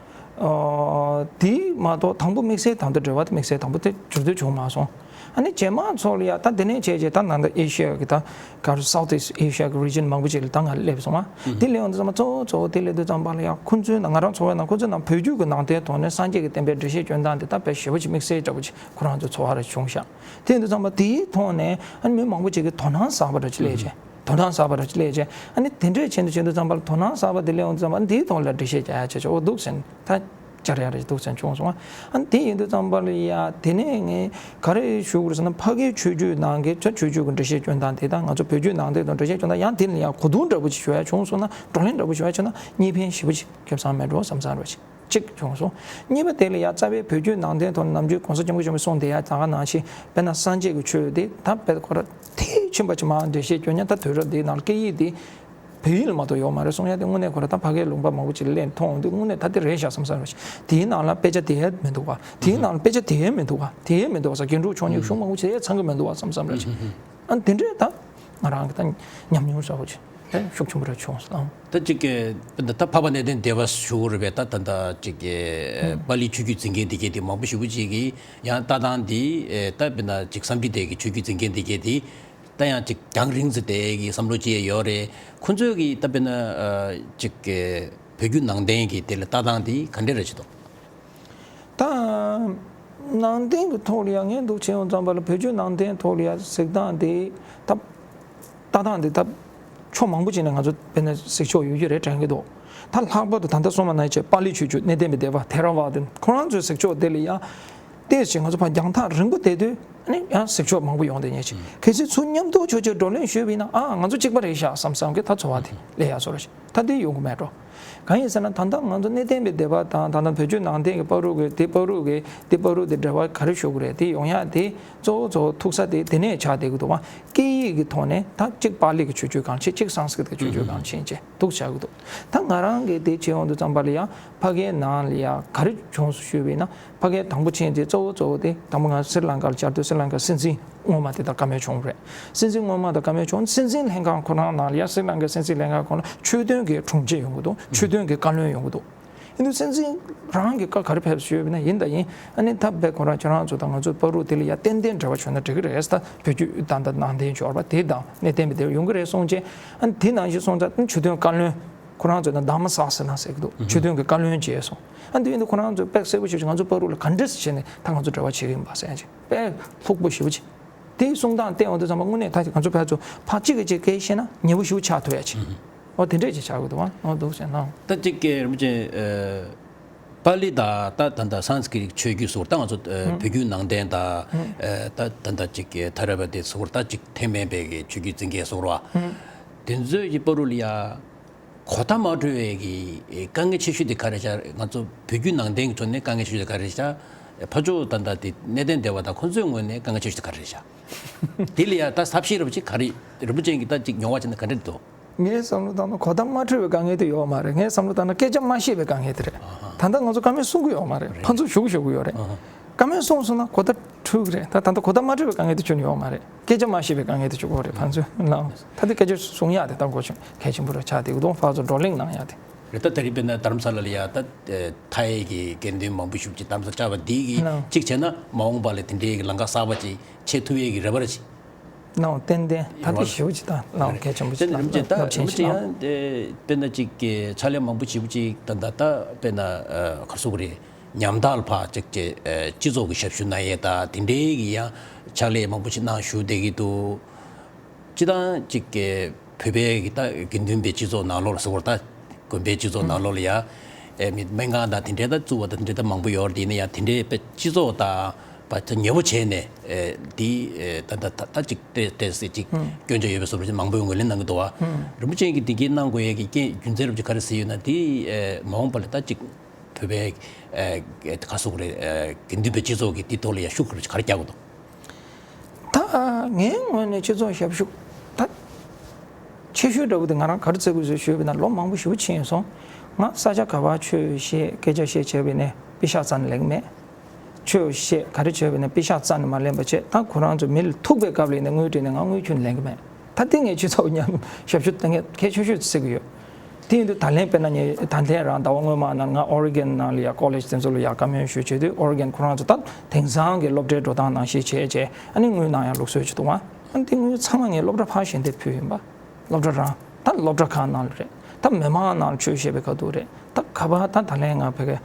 ཨོ། དེ་མ་གཏོགས་དང་པོ་དམིགས་བསལ་དང་དུ་འབྲེལ་བ་དེ་དམིགས་བསལ་དང་པོ་དེ་འགྱུར་ལྡོག་བྱུང་མ་སོང་། ཨ་ནི་རྗེས་མ་ཚོ་ལ་ཡ་ད་དེ་ནས་བྱས་རྗེས་ད་ནང་ད་ཨེ་ཤི་ཡ་གི་ད་ག་རུ་South East Asia གི་region མང་པོ་ཅིག་ལ་ད་ང་སླེབས་སོང་ང་། དེ་སླེབས་ཡོང་དུས་ཙམ་པ་གཙོ་བོ་གཙོ་བོ་དེ་སླེབས་དུས་ཙམ་པ་ལ་ཡ་ཁོ་ཚོའི་ནང་ང་རང་ཚོ་བའི་ནང་ཁོ་ཚོའི་ནང་བོད་བརྒྱུད་ཀྱི་ནང་བསྟན་ཐོག་ནས་སངས་རྒྱས་ཀྱི་བསྟན་པའི་འགྲེལ་བཤད་སྐྱོན་སྟངས་དེ་ད་དཔེ་ཞེ་པོ་ཅིག་དམིགས་བསལ་འདྲ་པོ་ཅིག་ཁོ་རང་ཚོ་ཚོར་བ་རེ་བྱུང་ཤག། དེ་ཡིན་དུས་ཙམ་པ་དེའི་ཐོག་ནས་ཨ་ནི་མི་མང་པོ་ཅིག་གིས་དོ་སྣང་ཟབ་པ་འདྲ་ཅིག་སླེབས་རྗེས། དོ་སྣང་ཟབ་པ་ར་ཅིག་སླེབས་རྗེས་ཨ་ནི་དེ་འདྲས་བྱས་ནས་བྱས་དུས་ཙམ་པ་ལ་དོ་སྣང་ཟབ་པ་དེ་སླེབས་ཡོང་དུས་ཙམ་པ་ཨ་ནི་དེའི་ཐོག་ལ་འགྲེལ་བཤད་རྒྱག་ཡ་བྱས་ཆོག་འོ་འདུག་ཟེར་ནས་ད་བཅར་ཡ་རེ་འདུག་ཟེར་བྱུང་སོང་ཨ། ཨ་ནི་དེ་ཡིན་དུས་ཙམ་པ་ལ་ཡ་དེ་ནས་ངས་ག་རེ་ཞུ་དགོས་རེད་ཟེར་ན་ཕ་གིའི་ཆོས་བརྒྱུད་ནང་གི་ཆོས་ཆོས་བརྒྱུད་ཀྱི་འགྲེལ་བཤད་སྐྱོན་སྟངས་དེ་དང་ང་ཚོ་བོད་བརྒྱུད་ནང་བསྟན་དང་འགྲེལ་བཤད་སྐྱོན་སྟངས་ཡང་དེ་ལ་ཡ་གོ་བསྡུར་འདྲ་པོ་ཅིག་ཞུ་ཡ་བྱུང་སོང་ན་བགྲོ་གླེང་འདྲ་པོ་ཞུ་ཡ་བྱུང་ན་གཉིས་ཕན་ཞེ་པོ་ཅིག་ཁེ་བཟང་མེད་འགྲོ་བསམ་བསམ་ར་ཅིག་གཅིག་བྱུང་སོང་། གཉིས་པ་དེ་ལ་ཡ་རྩ་བའི་བོད་བརྒྱུད་ནང་བསྟན་ཐོག་ནས་ནམ་རྒྱུན་༸གོང་ས་༸སྐྱབས་མགོན་ཆེན་པོས་གསུངས་བསྡད་ཡ་ད་ག་ནང་བཞིན་དཔེར་ན་སངས་རྒྱས་ཀྱི་ཆོས་དེ་ད་དཔེ་ཁོ་ར་མཐིལ་ཕྱིན་པ་ཅིག་མར་འགྲེལ་བཤད་སྐྱོན་ཉན་ད་དུས་རབས་འདིའི་ནང་སྐད་ཡིག་དེ་བོད་ཡིག་ལ་མ་གཏོགས་ཡོད་མ་རེད་གསུང་ཡ་དེ་དངོས་གནས་ཁོ་ར་ད་ཕ་གིའི་ལུང་པ་མང་པོ་ཅིག་ལ་གླེང་མཐོང་འོང་དུས་དངོས་གནས་ད་དེ་རེད་ཤག་བསམ་བསམ་ར་ཅིག་དེའི་ནང་ལ་དཔེ་ཆ་དེ་ཡ་མི་འདུག་བ་དེའི་ནང་ལ་དཔེ་ཆ་དེ་ཡ་མི་འདུག་བ་དེ་ཡ་མི་འདུག་བ་ས་རྒྱན་དྲུག་མཆོག་གཉིས་ཤོག་མང་པོ་ཅིག་ཡ་ཚང་གི་མི་འདུག་བ་བསམ་བསམ་ར་ཅིག་ཨ་དེ་འདྲས་ད་ང་རང་གི་ད་ཉམས་མྱོང་ཟབ་པོ་ཅིག་དེ་ཤུགས་ཆེན་པོ་ར་བྱུང་སོང་། ད་ཅིག་གི་ད་འཕགས་པ་གནས་བརྟན་སྡེ་པ་ཞུ་རེད་པས་ད་ད་ད་ཅིག་གི་ཨུ། པཱ་ལི་ཆོས་བརྒྱུད་འཛིན་མཁན་དེ་གས་དེ་མང་པོ་ཞེ་པོ་ཅིག་གིས་ཡང་ལྟ་སྟངས་འདི་ཨེ་ད་དཔེར་ན་ཅིག་སཾསྐྲྀཏ་གི་ཆོས་བརྒྱུད་འཛིན་མཁན་དེ་གས་དེ་ད་ཡང་ཅིག་རྒྱང་རིང་ཙམ་དེ་གི་བསམ་བློ་ཅིག་ཡོད་རེད། ཁོ་ཚོས་གི་ད་དཔེར་ན་ཨ་ཅིག་གི་བོད་བརྒྱུད་ནང་བསྟན་གི་དེ་ལ་ལྟ་སྟངས་འདི་ག་འདྲ་རེད་ཅེས་དང་། ད་ནང་བསྟན་གྱི་ཐོག་ལ་ཡང་ངས་འདུག་བྱས་ཡོང་ཙམ་པ་ལ་བོད་བརྒྱུད་ནང་བསྟན་ཐོག་ལ་ཡང་གཟིགས་སྟངས་དེ་ད་ལྟ་སྟངས་དེ་ད་ཕྱོགས་མང་པོ་ཅིག་ནས་ང་ཚོ་དཔེར་ན་གཟིགས་ཕྱོགས་ཡོད་རྒྱུ་རེད་དྲན་གྱི་འདུག་ད་ལྷག་པར་དུ་ད་ལྟ་གསུངས་པ་ནང་བཞིན་པཱ་ལི་ཆོས་བརྒྱུད་གནས་བརྟན་པའི་སྡེ་པ་ཐེ་ར་ཝ་དེ་ཁོ་རང་ཚོའི་གཟིགས་ཕྱོགས་དེ་ལ་ཡང་ཏོག་ཙམ་ང་ཚོ་ཕར་རྒྱང་ཐག་རིང་པོ་བསྡད་དུས་ཨ་ནི་ཡང་གཟིགས་ཕྱོགས་མང་པོ་ཡོང་བསྡད་མཁན་ཞིག་གལ་སྲིད་ཚུར་མཉམ་དུ་ཆོས་བརྒྱུད་བགྲོ་གླེང་ཞུས་པ་ཡིན་ན་ཨ་ང་ཚོ་གཅིག་པ་རེད་ཤག་བསམ་བསམ་གྱི་ད་ཚོར་བ་དེ་སླེབས་ཡ་བཟོ་འདྲ་ཞིག་ད་དེ་ཡོང་གི་མེད་འགྲོ། གང་ཡིན་ཟེར་ན་ད་ལྟ་ང་ཚོ་གནས་བརྟན་པའི་སྡེ་པ་དང་ད་ལྟ་བོད་བརྒྱུད་ནང་བསྟན་གྱི་བར་དུ་གི་དེ་བར་དུ་གི་དེ་བར་དུ་དེ་འབྲེལ་བ་ག་རེ་ཞུ་དགོས་རེད། དེ་ཡོང་ཡག་དེ་གཙོ་བོ་གཙོ་བོ་ཐུག་ས་དེ་དེ་ནས་ཆགས་བསྡད་ཀྱི་འདུག་བ། སྐད་ཡིག་གི་ཐོག་ནས་ད་གཅིག་པཱ་ལི་གི་ཆོས་བརྒྱུད་གང་ཆེ་གཅིག་སཾསྐྲྀཏ་གི་ཆོས་བརྒྱུད་གང་ཆེ་བྱས་འདུག་ཆགས་ཀྱི་འདུག་ད་ང་རང་གི་དེ་བྱེད་ཡོང་དུས་ཙམ་པ་ལ་ཡང་ཕ་གིའི་ནང་ལ་ཡང་ག་རེ་བྱུང་སོང་ཞུས་པ་ཡིན་ན་ཕ་གིའི་དང་པོ་ཕྱིན་དེ་གཙོ་བོ་གཙོ་བོ་དེ་དང་པོ་ང་སི་རི་ལང་ཀར་བཅར་དུས་སི་རི་ལང་ཀར་སྲིད་འཛིན་སྔོན་མ་དེ་དང་བཀའ་མོལ་བྱུང་རེད། སྲིད་འཛིན་སྔོན་མ་དང་བཀའ་མོལ་བྱུང་། སྲིད་འཛིན་ལྷན་ཁང་ཁོ་རང་ནང་ལ་ཡང་སི་རི་ལང་ཀའི་སྲིད་འཛིན་ལྷན་ཁང་ཁོ་ན་ཆོས་དོན་གྱི་དྲུང་ཆེ་ཡོང་གི་འདུག་ཆོས་དོན་གྱི་བཀའ་བློན་ཡོང་གི་འདུག་ཡིན་དུས་སྲིད་འཛིན་རང་གི་བཀའ་ག་རེ་ཕེབས་ཞུས་པ་ན་ཡིན་ད་ཡིན་ཨ་ནི་ད་བས་ཁོ་རང་ཁྱེད་རང་ཚོ་དང་ང་ཚོ་བར་དུ་དེ་ལ་ཡང་ཏན་ཏན་འབྲེལ་བ་བྱུང་ན་འགྲིག་གི་རེད། ད་བོད་བརྒྱུད་དང་ད་ནང་བསྟན་འབྱོར་པ་དེ་དང་གནས་བརྟན་པའི་དེ་ཡོང་གི་རེད་གསུངས་རྗེས་ཨ་ནི་དེ་ནང་བཞིན་སོང་ཙང་ཆོས་དོན་བཀའ་བློན་ཁོ་རང་ཚོ་ན་དྷརྨ་སཱ་སི་ན་ཟེར་གི་འདུག་ཆོས་དོན་གྱི་བཀའ་བློན་བྱས་སོང་། ཨ་འདི་ཡིན་དུས་ཁོ་རང་ཚོས་དཔེ་གསལ་པོ་ཞིག་ང་ཚོ་བར་དུ་ལ་ག་འདྲས་བྱས་ནས་ད་ང་ཚོ་འབྲེལ་བ་བྱེད་ཀྱི་ཡིན་པ་ཟེར་ཡང་ཅིག་དཔེ་ལྷུག་པོ་ཞེ་པོ་ཅིག་དེའི་གསུང་སྟངས་བལྟས་ཡོང་དུས་ཙམ་པ་དངོས་གནས་ད་ང་ཚོ་ཕར་ཚུར་ཕར་གཅིག་གིས་གཅིག་སྐད་བཤད་ན་ཉེ་པོ་ཞེ་པོ་ཆགས་ཐུབ་ཡ་ཅིག་འོ་དེ་འདྲས་ཅིག་ཆགས་དགོས་འདུག་བ། འོ་འདུག་ཟེར་ན། ད་གཅིག་གི་རིན་པོ་ཆེ་ཨ། པཱ་ལི་དང་ད་ད་ད་སཾསྐྲྀཏ་ཆོས་བརྒྱུད་སོགས་ད་ང་ཚོ་ཨ་བོད་བརྒྱུད་ནང་བསྟན་དང་ཨ་ད་ད་ད་གཅིག་གི་ཐ་ར་བ་དེ་སོགས་ད་གཅིག་ཐེག་དམན་པའི་གི་ཆོས་བརྒྱུད་འཛིན་མཁན་སོགས་ར་བ། དེ་ཚོའི་གི་བར་དུ་ལ་ཡ་གོ་བརྡ་མ་འཕྲོད་པའི་གི་དཀའ་ངལ་ཆེ་ཤོས་དེ་ག་རེ་ཤག་ང་ཚོ་བོད་བརྒྱུད་ནང་བསྟན་གི་ཐོག་ནས་དཀའ་ངལ་ཆེ་ཤོས་དེ་ག་རེ་ཤག་ཕར་ཕྱོགས་ད་ད་དེ་གནས་བརྟན་སྡེ་པ་དང་ཁོ་ཚོའི་ངོས་ནས་དཀའ་ངལ་ཆེ་ཤོས་དེ་ག་རེ་ཤག་དེ་ལ་ཡ་ད་ཐབས་ཤེས་རིན་པོ་ཆེ་ག་རེ་རིན་པོ་ཆེ་གི་ད་ཅིག་མྱོང་བ་བྱས་ན་ག་འདྲ་འདུག་ངའི་བསམ་བློ་བཏང་ན་གོ་བརྡ་མ་འཕྲོད་པའི་དཀའ་ངལ་དེ་ཡོད་མ་རེད། ངའི་བསམ་བློ་བཏང་ན་སྐད་ཆ་མ་བཤད་པའི་དཀའ་ངལ་དེ་རེད། ད་ལྟ་ང་ཚོ་བཀའ་མོལ་གསུང་གི་ཡོད་མ་རེད། ཕར་ཚུར་ཞུ་གི་ཞུ་གི་ཡོད་རེད། བཀའ་མོལ་གསུངས་སོང་ན་གོ་བརྡ་འཕྲོད་ཀྱི་རེད། ད་ད་ལྟ་གོ་བརྡ་མ་འཕྲོད་པའི་དཀའ་ངལ་དེ་ཁྱོན་ནས་ཡོད་མ་རེད། སྐད་ཆ་མ་བཤད་པའི་དཀའ་ངལ་དེ་ཅིག་ཡོད་རེད། ཕར་ཚུར་ལའང་ད་ལྟ་སྐད་ཆ་གསུང་ཡག་དེ་ད་གོ་ཆེན་གལ་ཆེན་པོ་རེད་ཆགས་བསྡད་ཀྱི་འདུག་ཕར་ཚུར་བགྲོ་གླེང་གནང་ཡག་དེ་རེད། ད་ད་རེས་དཔེར་ན་དྷ་རམ་ས་ལ་ལ་ཡ་ད་ཐའི་གི་དགེ་འདུན་མང་པོ་ཞིག་ཅིག་དྷ་རམ་ས་ལ་བཅར་བ་འདི་གིས་གཅིག་བྱས་ན་མ་འོངས་པ་ལ་དེ་འདྲའི་གི་ལམ་ཁ་གསར་པ་ཅིག་ཕྱེ་ཐུབ་ཡས་ཀྱི་རེ་བ་རེ་ཅིག་ནའོ་ཏན་ཏན་ད་ལྟ་ཞེ་པོ་ཅིག་དང་ནའོ་གལ་ཆེན་པོ་ཅིག་དང་རིན་པོ་ཆེ་ད་རིན་པོ་ཆེ་ཡང་དཔེར་ན་ཅིག་གི་ཕྱག་ལས་མང་པོ་ཞེ་པོ་ཅིག་ད་ད་ད་དཔེར་ན་ག་རེ་ཟེར་དགོས་རེད། ཉམ་ཐག་ལ་ཕར་ཅིག་ཅིག་སྤྱི་ཚོགས་ཀྱི་ཞབས་ཞུ་གནང་ཡས་ད་དེ་འདྲའི་གི་ཡང་ཕྱག་ལས་མང་པོ་ཞིག་གནང་བཞུགས་བསྡད་ཀྱི་འདུག་སྤྱི་བཏང་ཅིག་གི་བོད་པའི་གི་ད་དགེ་འདུན་པའི་སྤྱི་ཚོགས་ནང་ལོགས་ལ་ཟེར་དགོས་རེད། ད་དགོན་པའི་སྤྱི་ཚོགས་ནང་ལོགས་ལ་ཡ་ཨེ་མི་སྨན་ཁང་དང་དེ་འདྲའི་ད་བཙུགས་པ་དང་དེ་འདྲའི་ད་མང་པོ་ཡོད་རེད། དེ་ཡིན་ན་ཡང་དེ་འདྲའི་དཔེ་སྤྱི་ཚོགས་དང་བ་ད་ཉེ་པོ་བྱས་ནས་ཨེ་འདི་ཨེ་ད་ད་ད་ད་ཅིག་ཏེ་ཏེ་སེ་ཅིག་སྐྱོན་ཆ་ཡོད་པའི་བཟོ་འདྲ་ཅིག་མང་པོ་ཡོང་གི་ལན་གནང་གི་འདུག་བ། རིན་པོ་ཆེ་གིས་འདི་གའི་གནང་དགོས་ཡས་ཀྱི་རྐྱེན་རྒྱུ་མཚན་རབ་ཅིག་ག་རེ་ཟེར་ཡོད་ན་དེ་ཨེ་མ་འོངས་པ་ལ་ད་ཅིག་བོད་པའི་ཨེ་ཨེ་ག་ཟེར་དགོས་རེད། ཨེ་དགེ་འདུན་པའི་སྤྱི་ཚོགས་ཀྱི་འདི་ཐོག་ལ་ཡ་ཤུགས་ག་རེ་རྒྱག་དགོས་འདུག་ད་ངའི་ངོས་ནས་སྤྱི་ཚོགས་ཞབས་ཞུ་ད་ཆེ་ཤོས་འདྲ་པོ་དེ་ང་རང་ག་རེ་བརྩི་དགོས་ཟེར་ཞུས་པ་ཡིན་ན་ལོ་མང་པོ་ཞེ་པོ་ཕྱིན་སོང་། ང་ས་ཆ་ག་པར་ཆོས་བཤད་སྐད་ཆ་བཤད་བྱས་པ་ཡིན་ན་པེ་ཤག་རྩ་ནས་ལེན་གྱི་མེད། ཆོས་བཤད་ག་རེ་བྱས་པ་ཡིན་ན་པེ་ཤག་རྩ་ནས་མ་ལེན་པ་བྱས། ད་ཁོ་རང་ཚོ་མི་ལ་ཐུག་པའི་སྐབས་ལ་ཡིན་ན་དངུལ་སྤྲད་ནས་ང་དངུལ་ཁྱོན་ནས་ལེན་གྱི་མེད། ད་དེ་ངས་སྤྱི་ཚོགས་མཉམ་ཞབས་ཞུ་ད་ངས་གལ་ཆེ་ཤོས་བརྩི་གི་ཡོད། དེ་ཡིན་དུས་ད་ལན་དཔེར་ན་ངས་ད་ལན་རང་ཟླ་བ་སྔོན་མ་ནང་ང་ཨོ་རི་གན་ནང་ལ་ཡ་ཀོ་ལེཇ་དེ་ཚོ་ལ་ཡ་བཀའ་མོལ་ཞུ་བྱེད་དུས་ཨོ་རི་གན་ཁོ་རང་ཚོ་ད་དེང་སང་གི་སློབ་གྲྭའི་འགྲོ་སྟངས་ནང་བཞིན་བྱས་བྱས་ཨ་ནི་དངུལ་ནང་ཡང་ལུགས་སྲོལ་ཅིག་འདུག་བ། ཨ་ནི་དེ་དངུལ་ཚང་མ་ངས་སློབ་གྲྭ་ཕར་ཞལ་འདེབས་ཕུལ་ཡིན་པ། སློབ་གྲྭ་རང་ད་སློབ་གྲྭ་ཁག་ནང་ལ་རེད། ད་མི་མང་ནང་ལ་ཆོས་བཤད་པའི་ཁ་ཐུག་རེད། ད་ག་པར་ད་ད་ལན་ང་ཕ་གི་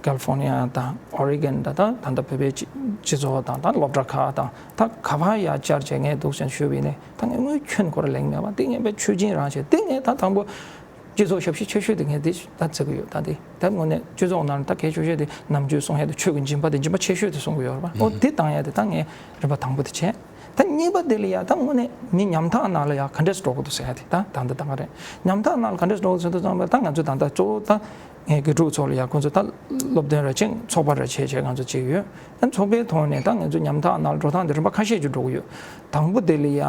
ཀལ་ཧྥོར་ནི་ཡ་དང་ཨོ་རི་གན་ད་ད་ད་ད་བོད་པའི་སྤྱི་སྤྱི་ཚོགས་དང་ད་སློབ་གྲྭ་ཁག་དང་ད་ག་པར་ཡ་བཅར་བྱས་ངས་འདུག་སེ་ཞུས་པ་ཡིན་ནའི་ད་ངས་དངུལ་ཁྱོན་ཁོ་ར་ལེན་མེད་པ། དེ་ངས་དཔེ་ཆོས་སྦྱིན་རང་བྱས་དེ་ངས་ད་དང་པོ། སྤྱི་ཚོགས་ཞབས་ཞུ་ཆེ་ཤོས་དེ་ངས་འདི་ད་བརྩི་གི་ཡོད། ད་འདི་ད་དངོས་གནས་སྤྱི་ཚོགས་ནང་ལ་ད་གལ་ཆེ་ཤོས་དེ་ནམ་རྒྱུན་གསུང་ཡ་དེ་ཆོས་ཀྱི་སྦྱིན་པ་དེ་སྦྱིན་པ་ཆེ་ཤོས་དེ་གསུང་གི་ཡོད་རེད་པ། ཨོ་འདི་བཏང་ཡ་དེ་ད་ངས་རིམ་པ་དང་པོ་དེ་བྱས། ད་གཉིས་པ་དེ་ལ་ཡ་ད་དངོས་གནས་མི་ཉམ་ཐག་ནང་ལ་ཡ་ག་འདྲས་འགྲོ་གི་འདུག་ཟེར་ཡ་དེ་ད་ད་འདི་ད་ག་རེད། ཉམ་ཐག་ནང་ལ་ག་འདྲས་འགྲོ་གི་འདུག་ཟེར་དུས་ཙམ་པ་ད་ང་ཚོ་ད་ད་གཙོ་བོ་ད་ངའི་དགེ་ཕྲུག་ཚོ་ལ་ཡ་ཁོང་ཚོ་ད་སློབ་སྟོན་ར་ཅིང་ཚོགས་པ་ར་བྱས་བྱས་ང་ཚོ་བྱས་ཡོད། ད་ཚོགས་པའི་ཐོག་ནས་ད་ང་ཚོ་ཉམ་ཐག་ནང་ལ་འགྲོ་སྟངས་དེ་རིམ་པ་ཁ་ཤས་ཅིག་འགྲོ་གི་ཡོད། དང་པོ་དེ་ལ་ཡ།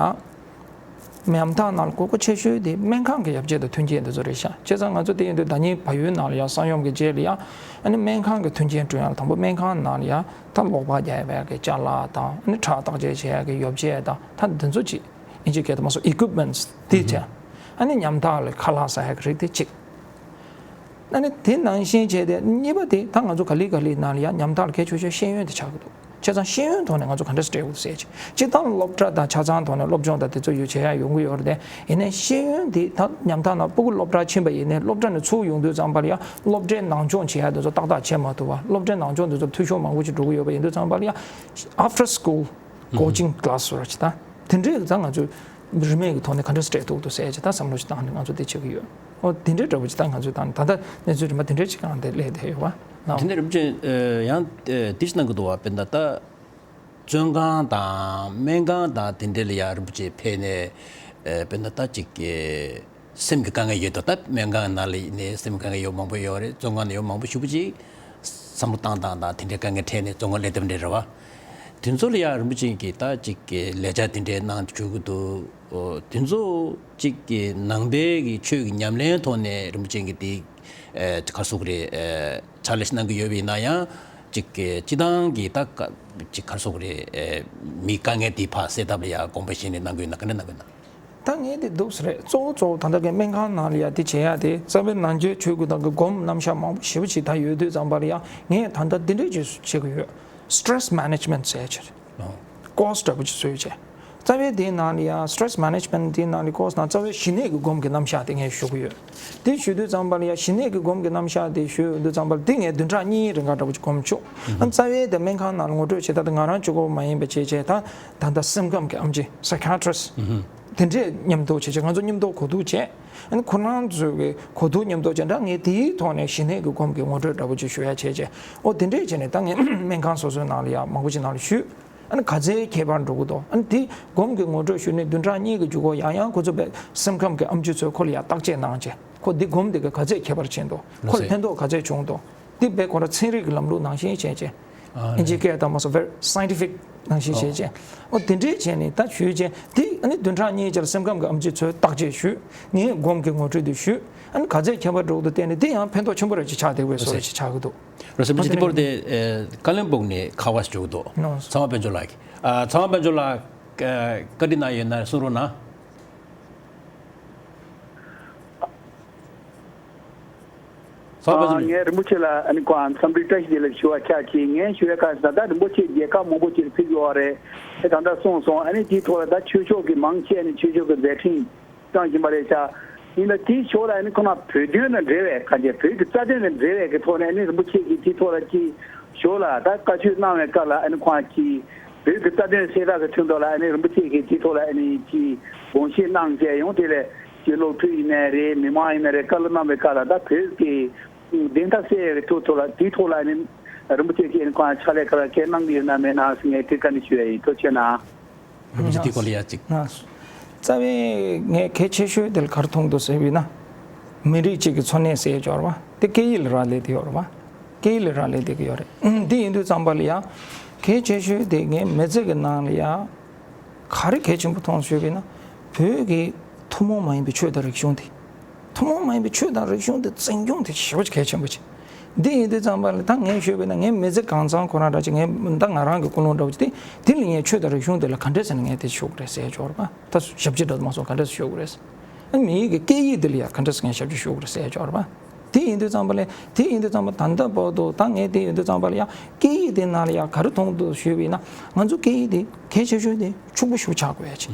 ཉམ་ཐག་ནང་ལ་དགོས་མཁོ་ཆེ་ཤོས་དེ་སྨན་ཁང་གི་ཡར་རྒྱས་དང་མཐུན་རྐྱེན་དེ་ཚོ་རེད་ཤག་བྱས་ཙང་ང་ཚོ་དེ་ཡིན་དུས་ཟླ་ཉིན་བལ་ཡུལ་ནང་ལ་ཡང་ས་ཡོམ་གྱི་རྗེས་ལ་ཡང་ཨ་ནི་སྨན་ཁང་གི་མཐུན་རྐྱེན་བསྐྲུན་ཡག་ལ་དང་པོ་སྨན་ཁང་ནང་ལ་ཡང་ད་གློག་པར་རྒྱག་ཡག་གི་ཅ་ལག་དང་ཨ་ནི་ཁྲག་བརྟག་དཔྱད་བྱེད་ཡག་གི་ཡོ་བྱད་དང་ད་འདི་ཚོ་ཅིག་ཨིན་ཇི་སྐད་དུ་མ་སོང་equipments་དེ་བྱས། ཨ་ནི་ཉམ་ཐག་ལ་ཁ་ལག་ཟ་ཡག་གི་རིགས་དེ་གཅིག་ཨ་ནི་དེ་ནང་བཞིན་བྱས་ཏེ་གཉིས་པ་དེ་ད་ང་ཚོ་ག་ལེ་ག་ལེ་ནང་ལ་ཡང་ཉམ་ཐག་ལ་གལ་ཆེ་ཤོས་ཤེས་ཡོན་དེ་ཆགས་ཀྱི་འདུག་བྱས་ཙང་ཤེས་ཡོན་ཐོག་ནས་ང་ཚོ་ག་འདྲ་སྤྲད་དགོས་ཟེར་ཅིག་སྤྱིར་བཏང་སློབ་གྲྭ་དང་ཆ་ཚང་ཐོག་ནས་སློབ་སྦྱོང་དང་དེ་ཚོ་ཡོད་བྱེད་ཡ་ཡོང་གི་ཡོད་རེད་དེ། ཡིན་ནའི་ཤེས་ཡོན་དེ་ད་ཉམ་ཐག་ནང་སྤུ་གུ་སློབ་གྲྭ་ཕྱིན་པ་ཡིན་ནའི་སློབ་གྲྭ་ནས་ཚུར་ཡོང་དུས་ཙམ་པ་ལ་ཡང་སློབ་གྲྭའི་ནང་སྦྱོང་བྱེད་ཡ་དེ་ཚོ་ཏག་ཏག་བྱེད་མ་ཐུབ་པ། སློབ་གྲྭའི་ནང་སྦྱོང་དེ་ཚོ་འཐུས་ཤོར་མང་པོ་ཞིག་འགྲོ་གི་ཡོད་པ་ཡིན་དུས་ཙམ་པ་ལ་ཡང་after school coaching class་ཟེར་བ་ཅིག་ད་དེ་འདྲས་ད་ང་ཚོས་རིན་མེད་ཀྱི་ཐོག་ནས་ག་འདྲས་སྤྲད་ཐུབ་འདུག་ཟེར་ཅིག་ད་བསམ་བློ་ཞིག་བཏང་ནས་ང་ཚོ་དེ་བྱེད་ཀྱི་ཡོད། ཨོ་དེ་འདྲའི་འདྲ་པོ་ཅིག་ད་ང་ཚོས་ད་ད་ལྟ་གནས་ཚུལ་རིམ་པ་དེ་འདྲའི་ཅིག་གང་དེ་སླེབས་བསྡད་ཡོད་པ། དེ་ནས་རིན་པོ་ཆེ་ཡང་དེ་ཞིག་གནང་གི་འདུག་བ། དཔེར་ན་ད་བཙོན་ཁང་དང་སྨན་ཁང་དང་དེ་འདྲ་ལ་ཡང་རིན་པོ་ཆེ་ཕེབས་ནས་དཔེར་ན་ད་ཅིག་སེམས་ཀྱི་དཀའ་ངལ་ཡོད་དོ། ད་སྨན་ཁང་ནང་ལ་ཡིན་ནའི་སེམས་ཀྱི་དཀའ་ངལ་ཡོད་མང་པོ་ཡོད་རེད། བཙོན་ཁང་ནང་ཡོད་མང་པོ་ཞེ་པོ་ཅིག་བསམ་བློ་བཏང་སྟངས་དང་དེ་འདྲའི་དཀའ་ངལ་འཕྲད་ནས་བཙོན་ཁང་སླེབས་དེ་འདྲ་རེད་བ། དེ་ཚོ་ལ་ཡང་རིན་པོ་ཆེ་གིས་ད་ཅིག་གི་ལས་འཆར་དེ་འདྲའི་གནང་བཅུག་གི་འདུག་ཨོ་དེ་ཚོ་ཅིག་གི་ནང་པའི་གི་ཆོས་ཀྱི་ཉམས་ལེན་ཐོག་ནས་རིན་པོ་ཆེ་གིས་དེ་ཨེ་ག་རེ་ཟེར་དགོས་རེད། ཨེ་ཕྱག་ལས་ཤིག་གནང་གི་ཡོད་པ་ཡིན་ན་ཡང་ཅིག་གི་སྤྱི་བཏང་གི་ད་ཀ་ཅིག་ག་རེ་ཟེར་དགོས་རེད། ཨེ་མིའི་དཀའ་ངལ་དེ་ཕར་སེལ་ཐབས་ལ་ཡང་དགོངས་པ་བཞེས་ནས་གནང་གི་ཡོད་ན་ག་འདྲ་གནང་གི་ཡོད་ན། ད་ངས་དེ་འདུག་སེ་རེད། གཙོ་བོ་གཙོ་བོ་ད་ལྟ་གི་སྨན་ཁང་ནང་ལ་ཡ་དེ་བྱེད་ཡ་དེ་རྩ་བའི་ནང་ཆོས་ཆོས་ཀྱི་དང་གི་སྒོམ་རྣམ་གཞག་མང་པོ་ཞེ་པོ་ཅིག་ད་ཡོད་དུས་ཙམ་པ་ལ་ཡ་ངས་ད་ལྟ་འདི་འདྲས་ཅིག་བྱེད་ཀྱི་ཡོད། Stress management་ཟེར་ཡ་ཅིག་རེད། ཨོ་ཀོར་སི་འདྲ་པོ་ཅིག་བཟོས་བྱས། རྩ་བའི་དེའི་ནང་ལ་ཡ་stress management་དེའི་ནང་ལ་ཀོར་སི་ནང་རྩ་བའི་ཞི་གནས་ཀྱི་སྒོམ་གྱི་རྣམ་གཞག་དེ་ངས་ཞུ་གི་ཡོད། དེ་ཞུ་དུས་ཙམ་པ་ལ་ཡ་ཞི་གནས་ཀྱི་སྒོམ་གྱི་རྣམ་གཞག་དེ་ཞུ་དུས་ཙམ་པ་ལ་དེ་ངས་བདུན་ཕྲག་གཉིས་རིང་ག་འདྲ་པོ་ཅིག་སྒོམ་བཅུག་ཨ་རྩ་བའི་དེ་སྨན་ཁང་ནང་ལ་ངོ་སྤྲོད་བྱེད་སྟངས་དེ་ང་རང་གཅིག་པོ་མ་ཡིན་པ་བྱས་བྱས་ད་ད་ལྟ་སེམས་ཁམས་ཀྱི་ཨེམ་ཆི་psychiatrist་དེ་འདྲས་མཉམ་དུ་བྱས་བྱས་ང་ཚོ་མཉམ་དུ་གོ་བསྡུར་བྱས། ཨ་ནི་ཁོ་རང་ཚོའི་གི་གོ་བསྡུར་མཉམ་དུ་བྱས་འདྲ་ངས་དེའི་ཐོག་ནས་ཞི་གནས་ཀྱི་སྒོམ་གྱི་ངོ་སྤྲོད་འདྲ་པོ་ཅིག་ཞུ་ཡ་བྱས་བྱས། ཨོ་དེ་འདྲས་བྱས་ནས་ད་ངས་སྨན་ཁང་སོ་སོའི་ནང་ལ་ཡ་མང་པོ་ཅིག་ནང་ལ་ཞུས། ཨ་ནི་ག་ཚད་ཁྱད་པར་འགྲོ་གི་འདུག་ཨ་ནི་དེ་སྒོམ་གྱི་ངོ་སྤྲོད་ཞུས་ནས་བདུན་ཕྲག་གཉིས་ཀྱི་མཇུག་གོ་ཡང་ཡང་ཁོ་ཚོ་བས་སེམས་ཁམས་ཀྱི་ཨེམ་ཆི་ཚོས་ཁོ་ལ་ཡ་བརྟག་དཔྱད་གནང་བྱས་ཁོ་འདི་སྒོམ་འདི་ག་ག་ཚད་ཁྱད་པར་ཕྱིན་འདུག་ཁོ་ལ་ཕན་ཐོགས་ག་ཚད་བྱུང་འདུག་འདི་བས་ཁོ་ར་ཚན་རིག་གི་ལམ་ལུགས་ནང་བཞིན་བྱས་བྱས། ཨ་ཨིན་ཇི་སྐད་དང་མ་སོང་very scientific་ནང་བཞིན་བྱས་བྱས། ཨོ་དེ་འདྲས་བྱས་ནས་ད་ཞུས་བྱས་དེ་ཨ་ནི་བདུན་ཕྲག་གཉིས་ཅིག་ལ་སེམས་ཁམས་ཀྱི་ཨེམ་ཆི་ཚོས་བརྟག་དཔྱད་ཞུས། ངས་སྒོམ་གྱི་ངོ་སྤྲོད་འདི་ཞུས། ཨ་ནི་ག་ཚད་ཁྱད་པར་འགྲོ་གི་འདུག་བལྟས་ནས་འདི་ཡང་ཕན་ཐོགས་ཆེན་པོ་རེ་ཅིག་ཆགས་བསྡད་པའི་བཟོ་འདྲ་ཅིག་ཆགས་ཀྱི་འདུག་རོ་སེམས་ཅན་དེ་བོར་དེ་ཀ་ལོན་སྦུག་ནས་ཁ་བ་ཞིག་འཇོག་འདུག་ཚང་མ་དཔལ་འབྱོར་ལགས། ཚང་མ་དཔལ་འབྱོར་ལགས། བཀའ་འདྲི་གནང་ཡོད་ན་གསུང་རོགས་གནང་། ཚང་མ་དཔལ་འབྱོར་ལགས། ངས་རིན་པོ་ཆེ་ལ་ཨ་ནི་ཁོང་འཚམས་འདྲི་བཀྲ་ཤིས་བདེ་ལེགས་ཞུ་བ་ཆགས་ཀྱིས། ངས་ཞུ་ཡ་ཁ་ད་ལྟ་རིན་པོ་ཆེ་རྒྱལ་ཁབ་མང་པོ་ཅིག་ཕེབས་ཡོད་རེད། ཨེ་ད་ལྟ་གསུངས་སོང་། ཨ་ནི་དེའི་ཐོག་ལ་ད་ཆོས་ཕྱོགས་ཀྱི་མང་ཆེ་ཨ་ནི་ཆོས་ཕྱོགས་ཀྱི་མཛད་འཕྲིན། བཏང་བཞིན་པ་རེད་ཤག་ཡིན་ན་དེའི་ཕྱོགས་ལ་ཨ་ནི་ཁོ་ན་བོད་དོན་དང་འབྲེལ་བའི་ག་རེ་བོད་ཀྱི་རྩ་དོན་དང་འབྲེལ་བའི་གི་ཐོག་ནས་ཨ་ནི་རིན་པོ་ཆེ་གིས་དེའི་ཐོག་ལ་ཅིག་ཞོར་ལ་ད་བཀའ་ཆོས་གནང་བའི་སྐབས་ལ་ཨ་ནི་ཁོང་གིས་བོད་ཀྱི་རྩ་དོན་གསལ་བསྒྲགས་ཀྱི་དོན་དག་ལ་ཨ་ནི་རིན་པོ་ཆེ་གིས་དེའི་ཐོག་ལ་ཨ་ནི་ཅིག་དགོངས་བཞེས་གནང་བྱས་ཡོང་དེ་ལས་ཅིག་སློབ་ཕྲུག་ཡིན་ནའི་རེད། མི་མང་ཡིན་ནའི་རེད། བཀའ་སློབ་གནང་བའི་སྐབས་ལ་ད་བོད་ཀྱི་བདེན་མཐའ་གསལ་བའི་ཐོག་ཐོག་ལ་དེའི་ཐོག་ལ་ཨ་ནི་རིན་པོ་ཆེ་གིས་ཨ་ནི་ཁོང་ཕྱག་ལས་ག་ལ་གལ་གནང་གི་ཡོད་ན་མེད་ན་ཟེར་ངས་དེ་བཀའ་འདྲི་ཞུ་ཡ་ཡིན། ཐུགས་རྗེ་གནང་། རིན་པོ་ཆེ་དེའི་སྐོར་ལ་ཡ་གཅིག་ང་རྩ་བའི་ངས་གལ་ཆེ་ཤོས་དེ་ལ་ག་རེ་མཐོང་འདུག་ཟེར་བས་ན། མི་རིགས་གཅིག་གི་འཚོ་གནས་ཟེར་ཡ་ཅིག་ཡོད་རེད་བ། དེ་སྐད་ཡིག་ལ་རག་ལས་དེ་ཡོད་རེད་བ། སྐད་ཡིག་ལ་རག་ལས་དེ་གི་ཡོད་རེད། འདི་ཡིན་དུས་ཙམ་པ་ལ་ཡ། གལ་ཆེ་ཤོས་དེ་ངའི་མི་ཚེ་གི་ནང་ལ་ཡ། ག་རེ་གལ་ཆེན་པོ་མཐོང་ཟེར་བས་ན། བོད་ཀྱི་ཐུན་མོང་མ་ཡིན་པའི་ཆོས་དང་རིག་གཞུང་དེ། ཐུན་མོང་མ་ཡིན་པའི་ཆོས་དང་རིག་གཞུང་དེ་འཛིན་སྐྱོང་དེ་ཞེ་པོ་ཅིག་གལ་ཆེན་པོ་ཅིག་འདི་ཡིན་དུས་ཙམ་པ་ལ་ད་ངས་ཞུས་པ་ཡིན་ན་ངའི་མི་ཚེ་གང་ཚང་ཁོ་རང་འདྲ་ཅིག་ངས་ད་ང་རང་གི་ཀུན་སློང་འདྲ་བོ་ཅིག་དེ་དེ་ལ་ངས་ཆོས་དང་རིག་གཞུང་དེ་ལ་ག་འདྲས་ཟེར་ན་ངས་དེ་ཞུ་དགོས་རེད་ཟེར་ཡ་ཅིག་ཡོད་རེད་པ། ད་ཞབས་ཕྱི་འདྲ་མ་སོང་ག་འདྲས་ཞུ་དགོས་རེད། ཨ། མི་ཡི་གི་སྐད་ཡིག་དེ་ལ་ཡང་ག་འདྲ་སེ་ངས་ཞབས་ཕྱི་ཞུ་དགོས་རེད་ཟེར་ཡ་ཅིག་ཡོད་རེད་པ། དེ་ཡིན་དུས་ཙམ་པ་ལ་དེ་ཡིན་དུས་ཙམ་པ་ད་ལྟ་བར་དུ་ད་ངས་དེ་ཡིན་དུས་ཙམ་པ་ལ་ཡང་སྐད་ཡིག་དེ་ནང་ལ་ཡང་ག་རེ་མཐོང་འདུག་ཞུས་པ་ཡིན་ན། ང་ཚོ་སྐད་ཡིག་དེ་གལ་ཆེ་ཤོས་དེ་ཕྱུག་པོ་ཞིག་ཆགས་དགོས་ཡ་ཅིག་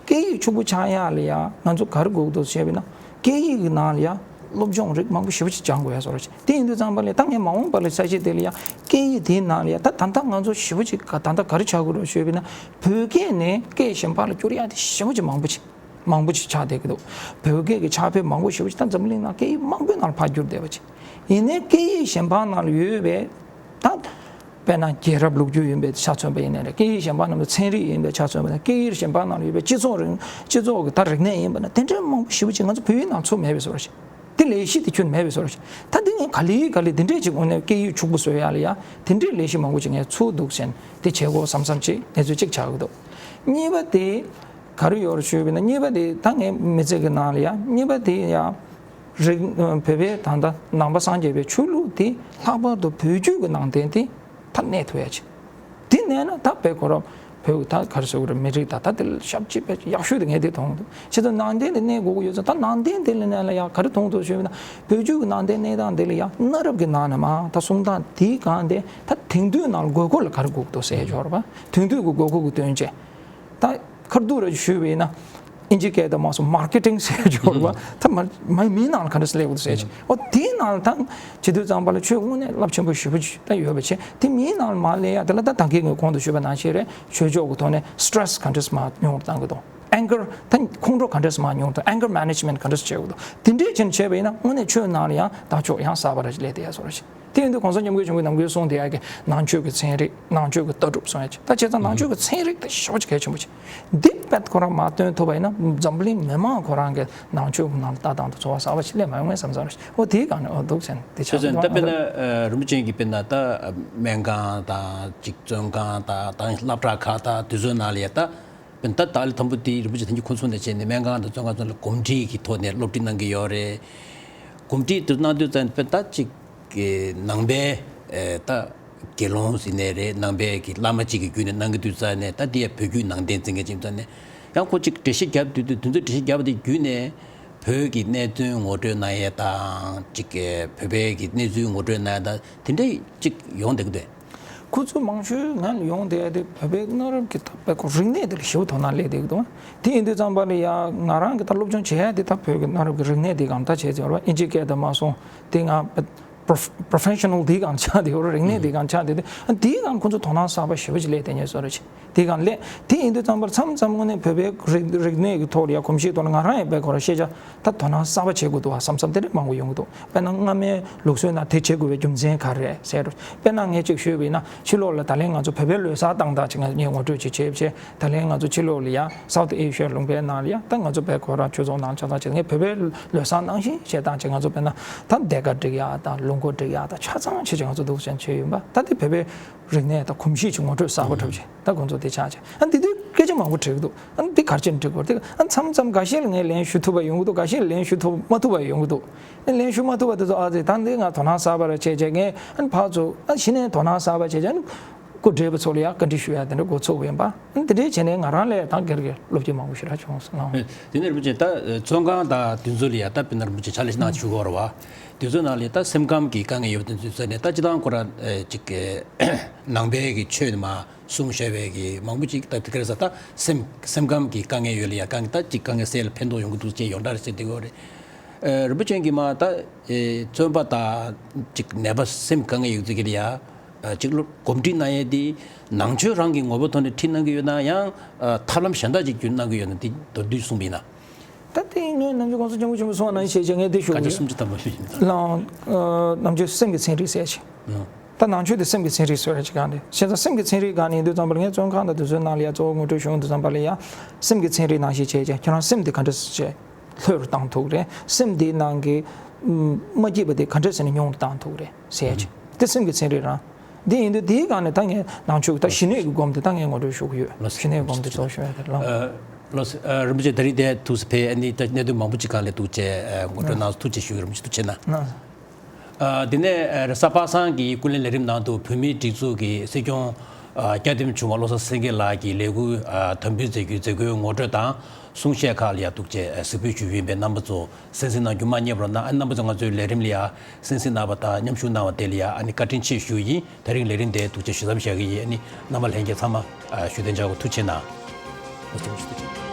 སྐད་ཡིག་ཕྱུག་པོ་ཆགས་ཡ་ལ་ཡང་ང་ཚོ་ག་རེ་དགོས་འདུག་ཞུས་པ་ཡིན་ན། སྐད་ཡིག་གི་ནང་ལ་ཡང་སློབ་སྦྱོང་རིགས་མང་པོ་ཞེ་པོ་ཅིག་སྦྱང་དགོས་ཡ་བཟོ་འདྲ་ཅིག་དེ་ཡིན་དུས་ཙམ་པ་ལ་ད་ངས་མ་འོངས་པ་ལ་ས་གཞི་དེ་ལ་ཡང་སྐད་ཡིག་དེའི་ནང་ལ་ཡང་ད་ད་ལྟ་ང་ཚོ་ཞེ་པོ་ཅིག་ག་ད་ལྟ་ག་རེ་ཆགས་དགོས་རེད་ཞུས་པ་ཡིན་ན། བོད་སྐད་ནས་སྐད་གཞན་པ་ལ་བསྒྱུར་ཡ་དེ་ཞེ་པོ་ཅིག་མང་པོ་ཅིག་མང་པོ་ཅིག་ཆགས་བསྡད་ཀྱི་འདུག་བོད་སྐད་ཀྱི་ཕྱག་དཔེ་མང་པོ་ཞེ་པོ་ཅིག་ད་འཛམ་གླིང་ནང་སྐད་ཡིག་མང་པོའི་ནང་ལ་ཕར་བསྒྱུར་བསྡད་པ་ཅིག་ཡིན་ནའི་སྐད་ཡིག་གཞན་པ་ནང་ལ་ཡོད་པའི་ད་དཔེར་ན་རྒྱལ་རབས་ལོ་རྒྱུས་ཡིན་པའི་ཆ་མཚོན་པ་ཡིན་ནའི་རེད། སྐད་ཡིག་གཞན་པ་ནང་ལ་ཚན་རིག་ཡིན་པའི་ཆ་མཚོན་པ་ཡིན་ནའི། སྐད་ཡིག་གཞན་པ་ནང་ལ་ཡོད་པའི་སྤྱི་ཚོགས་རིག་སྤྱི་ཚོགས་ཀྱི་ད་རིག་གནས་ཡིན་པ་ན་དེ་འདྲའི་མང་པོ་ཞེ་པོ་ཅིག་ང་ཚོ་བོད་ཡིག་ནང་ཚུར་མེད་པའི་བཟོ་འདྲ་ཅིག་དེ་ལས་གཞི་དེ་ཁྱོན་མེད་པའི་བཟོ་འདྲ་ཅིག་ད་དེ་ངས་ག་ལེ་ག་ལེ་དེ་འདྲས་ཅིག་དངོས་གནས་སྐད་ཡིག་ཕྱུག་པོ་བཟོ་ཡ་ལ་ཡ་དེ་འདྲས་ལས་གཞི་མང་པོ་ཅིག་ངས་ཚུར་འདུག་ཟེར་ནས་དེ་བྱེད་དགོས་བསམ་བསམ་ཅིག་གནས་ཚུལ་ཅིག་ཆགས་ཀྱི་འདུག་གཉིས་པ་དེ་ག་རེ་ཡོད་རེད་ཞུས་པ་ཡིན་ན། གཉིས་པ་དེ་ད་ངའི་མི་ཚེ་གི་ནང་ལ་ཡ་གཉིས་པ་དེ་ཡ་རིག་བོད་པའི་ད་ལྟ་ནང་པ་སངས་རྒྱས་པའི་ཆོས་ལུགས་དེ་ལྷག་པར་དུ་བོད་བརྒྱུད་ཀྱི་ནང་བསྟན་དེ་ད་གནས་ཐུབ་ཡ་ཅིག་དེ་གནས་ན་ད་དཔེ་ཁོ་རང་བོད་ཀྱི་ད་ག་རེ་ཟེར་དགོས་རེད། མི་རིགས་ད་ད་དེ་ལ་ཞབས་ཕྱི་དཔེ་ཡག་ཤོས་དེ་ངས་དེ་མཐོང་འདུག་བྱས་ཙང་ནང་བསྟན་དེ་གནས་དགོས་ཀྱི་ཡོད་ཙང་ད་ནང་བསྟན་དེ་ལ་གནས་ལ་ཡ་ག་རེ་མཐོང་འདུག་ཞུས་པ་ཡིན་ན། བོད་བརྒྱུད་ཀྱི་ནང་བསྟན་གནས་སྟངས་དེ་ལ་ཡ་གནའ་རབས་ཀྱི་ནང་ནས་མར་ད་གསུང་སྟངས་དེའི་སྒང་དེ་ད་དེང་དུས་ནང་ལ་དགོས་མཁོ་ལ་ག་རེ་དགོས་ཀྱི་འདུག་ཟེར་ཡ་ཅིག་ཡོད་རེད་པ། དེང་དུས་ཀྱི་དགོས་མཁོ་གི་དོན་བྱས། ད་ཁ་ཐུག་རེ་ཞུས་པ་ཡིན་ན། ཨིན་ཇི་སྐད་དུ་མ་སོང་མར་ཀེ་ཊིང་ཟེར་ཆོག་པ། ད་མ་མ་མིའི་ནང་ལ་ག་འདྲ་སེ་སླེབས་དགོས་འདུག་ཟེར་ཆེ། ཨོ་དེའི་ནང་ལ་ད་བྱེད་དུས་ཙམ་པ་ལ་ཆོས་དངོས་གནས་རླབས་ཆེན་པོ་ཞེ་པོ་ཅིག་ད་ཡོད་པ་བྱས། དེ་མིའི་ནང་ལ་མར་སླེབས་ཡ་དེ་ལ་ད་ད་གིན་ངས་གོང་དུ་ཞུས་པ་ནང་བཞིན་རེད། ཆོས་ཕྱོགས་ཀྱི་ཐོག་ནས་སི་ཊེ་རེ་སི་ག་འདྲ་སེ་མར་ཉུང་རུ་གཏང་གི་འདུག་ཨེང་གར་ད་ཁོང་ཁྲོ་ག་འདྲ་སེ་མར་ཉུང་རུ་དང་། ཨེང་གར་མེ་ནེ་ཇི་མེན་ཊི་ག་འདྲ་སེ་བྱེད་དགོས་འདུག་དེ་འདྲས་ཅན་བྱས་པ་ཡིན་ན་དངོས་གནས་ཆོས་ནང་ལ་ཡང་ད་ཕྱོགས་ཡང་གསར་པ་རེ་སླེབས་བསྡད་ཡ་བཟོ་འདྲ་ཞིག་དེ་ཡིན་དུས་གོང་ས་སྐྱབས་མགོན་ཆེན་པོས་ནམ་རྒྱུན་གསུངས་བསྡད་ཡ་གི་ནང་ཆོས་ཀྱི་ཚན་རིག་ནང་ཆོས་ཀྱི་ལྟ་གྲུབ་གསུང་ཡ་ཅིག་ད་བྱས་ཙང་ནང་ཆོས་ཀྱི་ཚན་རིག་དེ་ཞེ་པོ་ཅིག་གལ་ཆེན་པོ་ཅིག་འདི་དཔེ་ཁོ་རང་མར་སྟོན་ཐུབ་པ་ཡིན་ན་འཛམ་བུ་གླིང་མི་མང་ཁོ་རང་གི་ནང་ཆོས་ཀྱི་ནང་ལ་ལྟ་སྟངས་དེ་ཚོར་བ་གསར་པ་ཞིག་སླེབས་མ་ཡོང་ངས་བསམ་བསམ་རེད། འོ་དེའི་སྒང་ནས་འོ་འདུག་ཟེར་ནས་དེ་ཆགས་ཆོས་ཅན་ད་དཔེར་ན་ཨ་རིན་པོ་ཆེ་གིས་དཔེར་ན་ད་སྨན་ཁང་དང་ཅིག་བཙོན་ཁང་དང་ད་སློབ་གྲྭ་ཁག་དང་དེ་ཚོའི་ནང་ལ་ཡ་ད། དཔེར་ན་ད་ད་ལྟ་དང་པོ་དེ་རིན་པོ་ཆེ་ཐེངས་གཅིག་ཁོང་ཚོ་ནས་བྱས་ནས་སྨན་ཁང་དང་བཙོན་ཁང་ཚོ་ལ་གོམས་འདྲིས་ཀྱི་ཐོག་ནས་སློབ་ཁྲིད་གནང་གི་ཡོད་རེད། གོམས་འདྲིས་དེ་གནང་དུས་ཙམ་དཔེར་ན་ད་ཅིག་གི་ནང་པའི་ཨེ་ད་དགེ་སློང་ཟེར་ནའི་རེད། ནང་པའི་གི་བླ་མ་གཅིག་གི་བརྒྱུད་ནས་གནང་གི་དུས་ཙམ་ནས་ད་འདི་ཡ་བོད་བརྒྱུད་ནང་བསྟན་འཛིན་མཁན་ཅིག་ཙམ་ནས་ཡང་ཁོ་ཅིག་འགྲེལ་བཤད་བརྒྱབ་དུས་དུས་དེ་ཚོ་འགྲེལ་བཤད་བརྒྱབ་པ་དེ་བརྒྱུད་ནས་བོད་ཀྱི་གནད་དོན་ངོ་སྤྲོད་གནང་ཡས་དང་ཅིག་གི་བོད་པའི་གི་གནས་ཚུལ་ངོ་སྤྲོད་གནང་ཡས་དང་དེ་འདྲ་ཅིག་ཡོང་བསྡད་ཀྱི་འདུག་ཁོ་ཚོ་མང་ཤོས་ང་ལ་ཡོང་བསྡད་དེ་བོད་པའི་གནའ་རབས་ཀྱི་ད་བོད་ཀྱི་རིག་གནས་དེ་ལ་ཞེ་པོ་དོ་སྣང་སླེབས་བསྡད་ཀྱི་འདུག་དེ་ཡིན་དུས་ཙམ་པ་ལ་ཡ་ང་རང་གི་ད་སློབ་སྦྱོང་བྱེད་ཡ་དེ་ད་བོད་ཀྱི་གནའ་རབས་ཀྱི་རིག་གནས་དེ་སྒང་ད་བྱས་ཚར་བ། ཨིན་ཇི་སྐད་དུ་མ་སོང་དེ་ང་པོ་རོ་ཕེ་ཤ་ནལ་དེའི་སྒང་ཆགས་བསྡད་ཡོད་རེད། རིག་གནས་དེའི་སྒང་ཆགས་བསྡད་དེ་དེའི་སྒང་ཁོ་ཚོ་དོ་སྣང་གསར་པ་ཞེ་པོ་ཅིག་སླེབས་བསྡད་ཉེན་བཟོ་འདྲ་ཅིག་དེའི་སྒང་སླེབས། དེ་ཡིན་དུས་ཙམ་པར་མཚམས་མཚམས་དངོས་གནས་བོད་པའི་རིག་རིག་གནས་ཀྱི་ཐོག་ལ་ཡ་གོམས་གཤིས་ཐོག་ལ་ང་རང་ཡང་དཔེ་ཁོ་རང་ཤེས་བྱ་ད་དོ་སྣང་གསར་པ་བྱེད་དགོས་འདུག་བ་བསམ་བསམ་དེ་འདྲ་མང་པོ་ཡོང་གི་འདུག་དཔེར་ན་སྔ་མའི་ལུགས་སྲོལ་ནང་དེ་བྱེད་དགོས་པའི་རྒྱུ་མཚན་ག་རེ་རེད་ཟེར་རོ། དཔེར་ན་ངས་གཅིག་ཞུས་པ་ཡིན་ན་ཕྱི་ལོགས་ལ་ད་ལན་ང་ཚོ་བོད་པའི་ལོ་གསར་བཏང་སྟངས་ཅིག་ང་ངས་ངོ་སྤྲོད་ཅིག་བྱས་བྱས། ད་ལན་ང་ཚོ་ཕྱི་ལོགས་ལ་ཡ་སའུ་ཐི་ཨེ་ཤི་ཡ་ལུང་པའི་ནང་ལ་ཡ་ད་ང་ཚོ་བོད་ཁོ་རང་ཆོས་ཚོགས་ནང་ཆ་ཚང་བྱས་ངས་བོད་པའི་ལོ་གསར་ནང་བཞིན་བྱེད་སྟངས་ཅིག་ང་ཚོ་དཔེར་ན་ད་སྡེར་ཁ་སྒྲིག་ཡ་དང་ལུག་མགོ་སྒྲིག་ཡ་དང་ཆ་ཚང་བྱས་བྱས་ང་ཚོ་འདུག་སེ་བྱས་ཡོད་པ། ད་དེ་བོད་པའི་རིག་གནས་དང་གོམས་གཤིས་ཀྱི་ངོ་སྤྲོད་གསར་པ་གྲུབ་ཅིང་ད་ཁོང་ཚོ་དེ་ཆགས་ཅིང་ཨ་འདི་དུས་སྐད་ཆ་མང་པོ་དྲི་གི་འདུག་ཨ་འདི་ག་རེ་བྱས་ནས་དྲི་དགོས་རེད། ཨ་མཚམས་མཚམས་འགའ་ཤས་ལ་ངས་ལན་ཞུ་ཐུབ་པ་ཡོང་གི་འདུག་འགའ་ཤས་ལ་ལན་ཞུ་ཐུབ་མ་ཐུབ་པ་ཡོང་གི་འདུག་ཨ་ལན་ཞུ་མ་ཐུབ་པ་དེ་ཚོ་ཨ་ཙི་ད་འདི་ང་དོ་སྣང་གསར་པ་རེ་བྱས་བྱས་ངས་ཨ་ཕར་ཚུར་ཨ་གཞི་ནས་དོ་སྣང་གསར་པ་བྱས་བྱས་ཨ་སྐུ་བགྲེས་པ་ཚོ་ལ་ཡང་བཀའ་འདྲི་ཞུ་ཡ་དེ་འདྲ་འགོ་ཚུགས་པ་ཡིན་པ། ཨ་འདི་འདྲས་བྱས་ནས་ང་རང་ལ་ཡང་ད་སྒེར་གྱི་བློ་སྐྱེད་མང་པོ་ཞེ་དྲག་བྱུང་སོང་ལགས། དེ་ནས་རིན་པོ་ཆེ་ད་བཙོན་ཁང་དང་དེ་ཚོ་ལ་ཡང་ད་དཔེར་ན་རིན་པོ་ཆེ་ཕྱག་ལས་གནང་ཞུ་གི་ཡོད་རེད་བ། དེ་ཚོའི་ནང་ལ་ད་སེམས་ཁམས་ཀྱི་དཀའ་ངལ་ཡོད་པ་དེ་ཚོའི་ཚོད་ནས་ད་སྤྱིར་བཏང་ཁོ་རང་ཅིག་གི་ནང་པའི་གི་ཆོས་ནས་མར་གསུང་བཤད་པའི་གི་མང་པོ་ཅིག་ད་དེ་ག་རེ་ཟེར་ད་སེམས་སེམས་ཁམས་ཀྱི་དཀའ་ངལ་ཡོད་ལ་ཡ་དཀའ་ངལ་ད་ཅིག་དཀའ་ངལ་སེལ་ལ་ཕན་ཐོགས་ཡོང་གི་འདུག་ཅེས་ཡོངས་གྲགས་རེ་བྱེད་བསྡད་ཡོད་རེད། རིན་པོ་ཆེ་གིས་མ་ད་བཙོན་པ་དང་ཅིག་ནད་པ་སེམས་དཀའ་ངལ་ཡོད་ཚུལ་གྱི་ལ་ཡ་ཅིག་གོམས་འདྲིས་གནང་ཡས་དེ་ནང་ཆོས་རང་གི་ངོ་བོ་ཐོག་ནས་ཁྲིད་གནང་གི་ཡོད་ན་ཡང་ཐབས་ལམ་གཞན་དག་ཅིག་བརྒྱུད་གནང་གི་ཡོད་ན་དེ་མདོར་བསྡུས་གསུངས་པ་ཡིན་ན། ད་དེ་ངས་ནམ་རྒྱུན་གོང་ས་སྐྱབས་མགོན་ཆེན་པོ་གསུངས་པ་ནང་བཞིན་བྱས་བྱས་ངས་དེ་ཞུ་གི་ཡོད། བཀའ་འགྱུར་སུམ་ཅུ་ཐམ་པ་ཞུ་བཞིན་ལགས། ནམ་རྒྱུན་སེམས་ཀྱི་ཚན་རིག་ཟེར་ཅིག་ད་ནང་ཆོས་དེ་སེམས་ཀྱི་ཚན་རིག་ཟེར་བ་ཅིག་གང་དེ་བྱས་ཙང་སེམས་ཀྱི་ཚན་རིག་སྒང་ནས་ཡིན་དུས་ཙམ་པ་ལ་ངས་བཙོན་ཁང་དང་དེ་ཚོའི་ནང་ལ་ཡ་གཙོ་བོ་ངོ་སྤྲོད་ཞུ་ཡོང་དུས་ཙམ་པ་ལ་ཡ་སེམས་ཀྱི་ཚན་རིག་ནང་བཞིན་བྱས་བྱས་ཁྱོད་རང་སེམས་དེ་ག་འདྲ་སེ་བྱས་ལྷོད་རུ་བཏང་ཐུབ་རེད། སེམས་དེའི་ནང་གི་མ་སྐྱིད་པ་དེ་ག་འདྲ་ཟེར་ནས་ཉུང་རུ་བཏང་ཐུབ་རེད་ཟེར་ཡ་ཅིག་དེ་སེམས་ཀྱི་ཚན་རིག་རང་། འདི་ཡིན་དུས་དེའི་སྒང་ནས་ད་ངས་ནང་ཆོས་ཀྱི་ད་ཞི་གནས་ཀྱི་སྒོམ་དེ་ད་ངས་ངོ་སྤྲོད་ཞུ་གི་ཡོད། ལགས་སོ། ཞི་གནས་ཀྱི་སྒོམ་དེ་གཙོ་བོ་ཞུ་ཡ་དེ་ལགས། ལགས་སོ། རིན་པོ་ཆེ་ད་རིང་དེ་ཐུགས་སུ་ཕེབས་ཨ་ནི་ད་གནད་དོན་མང་པོ་ཅིག་སྒང་ལ་ཐུགས་རྗེ་ངོ་སྤྲོད་གནང་སོང་། ཐུགས་རྗེ་ཆེ་ཞུ་གི་རིན་པོ་ཆེ་ཐུགས་རྗེ་གནང་། ལགས་སོ། དེ་ནས་རེས་གཟའ་པ་སངས་ཀྱི་ཀུན་གླེང་ལས་རིམ་ནང་དུ་བོད་མིའི་སྒྲིག་འཛུགས་ཀྱི་སྲིད་སྐྱོང་ ཨ། སྐྱ་བསྟན་འབྱུང་བ་བློ་བཟང་སེང་གེ་ལགས་ཀྱི་ལས་འགུལ། ཨ། དམ་འབུལ་མཛད་རྒྱུའི་མཛད་སྒོའི་ངོ་སྤྲོད་དང་གསུང་བཤད་ཁག་ལ་ཡང་ཐུགས་རྗེ་གཟིགས་འབུལ་ཞུ་རྒྱུ་ཡིན་པས། རྣམ་པ་ཚོ་གསན་གཟིགས་གནང་རྒྱུ་མ་བསྙེལ་བ་རོགས་གནང་། ཨ། རྣམ་པ་ཚོ་ང་ཚོའི་ལས་རིམ་ལ་ཡང་གསན་གཟིགས་གནང་བ་དང་མཉམ་ཞུགས་གནང་བ་དེ་ལ་ཡང་ཨ་ནི་བཀའ་དྲིན་ཆེ་ཞུ་ཡིན། ད་རིང་ལས་རིམ་དེ་ཐུགས་རྗེ་ཞུ་མཚམས་བཞག་གི་ཡིན། ཨ་ནི་རྣམ་པ་ལྷན་རྒྱས་ཚང་མ། ཨ། བཞུགས་གདན་འཇགས་དགོས། ཐུགས་རྗེ་གནང་།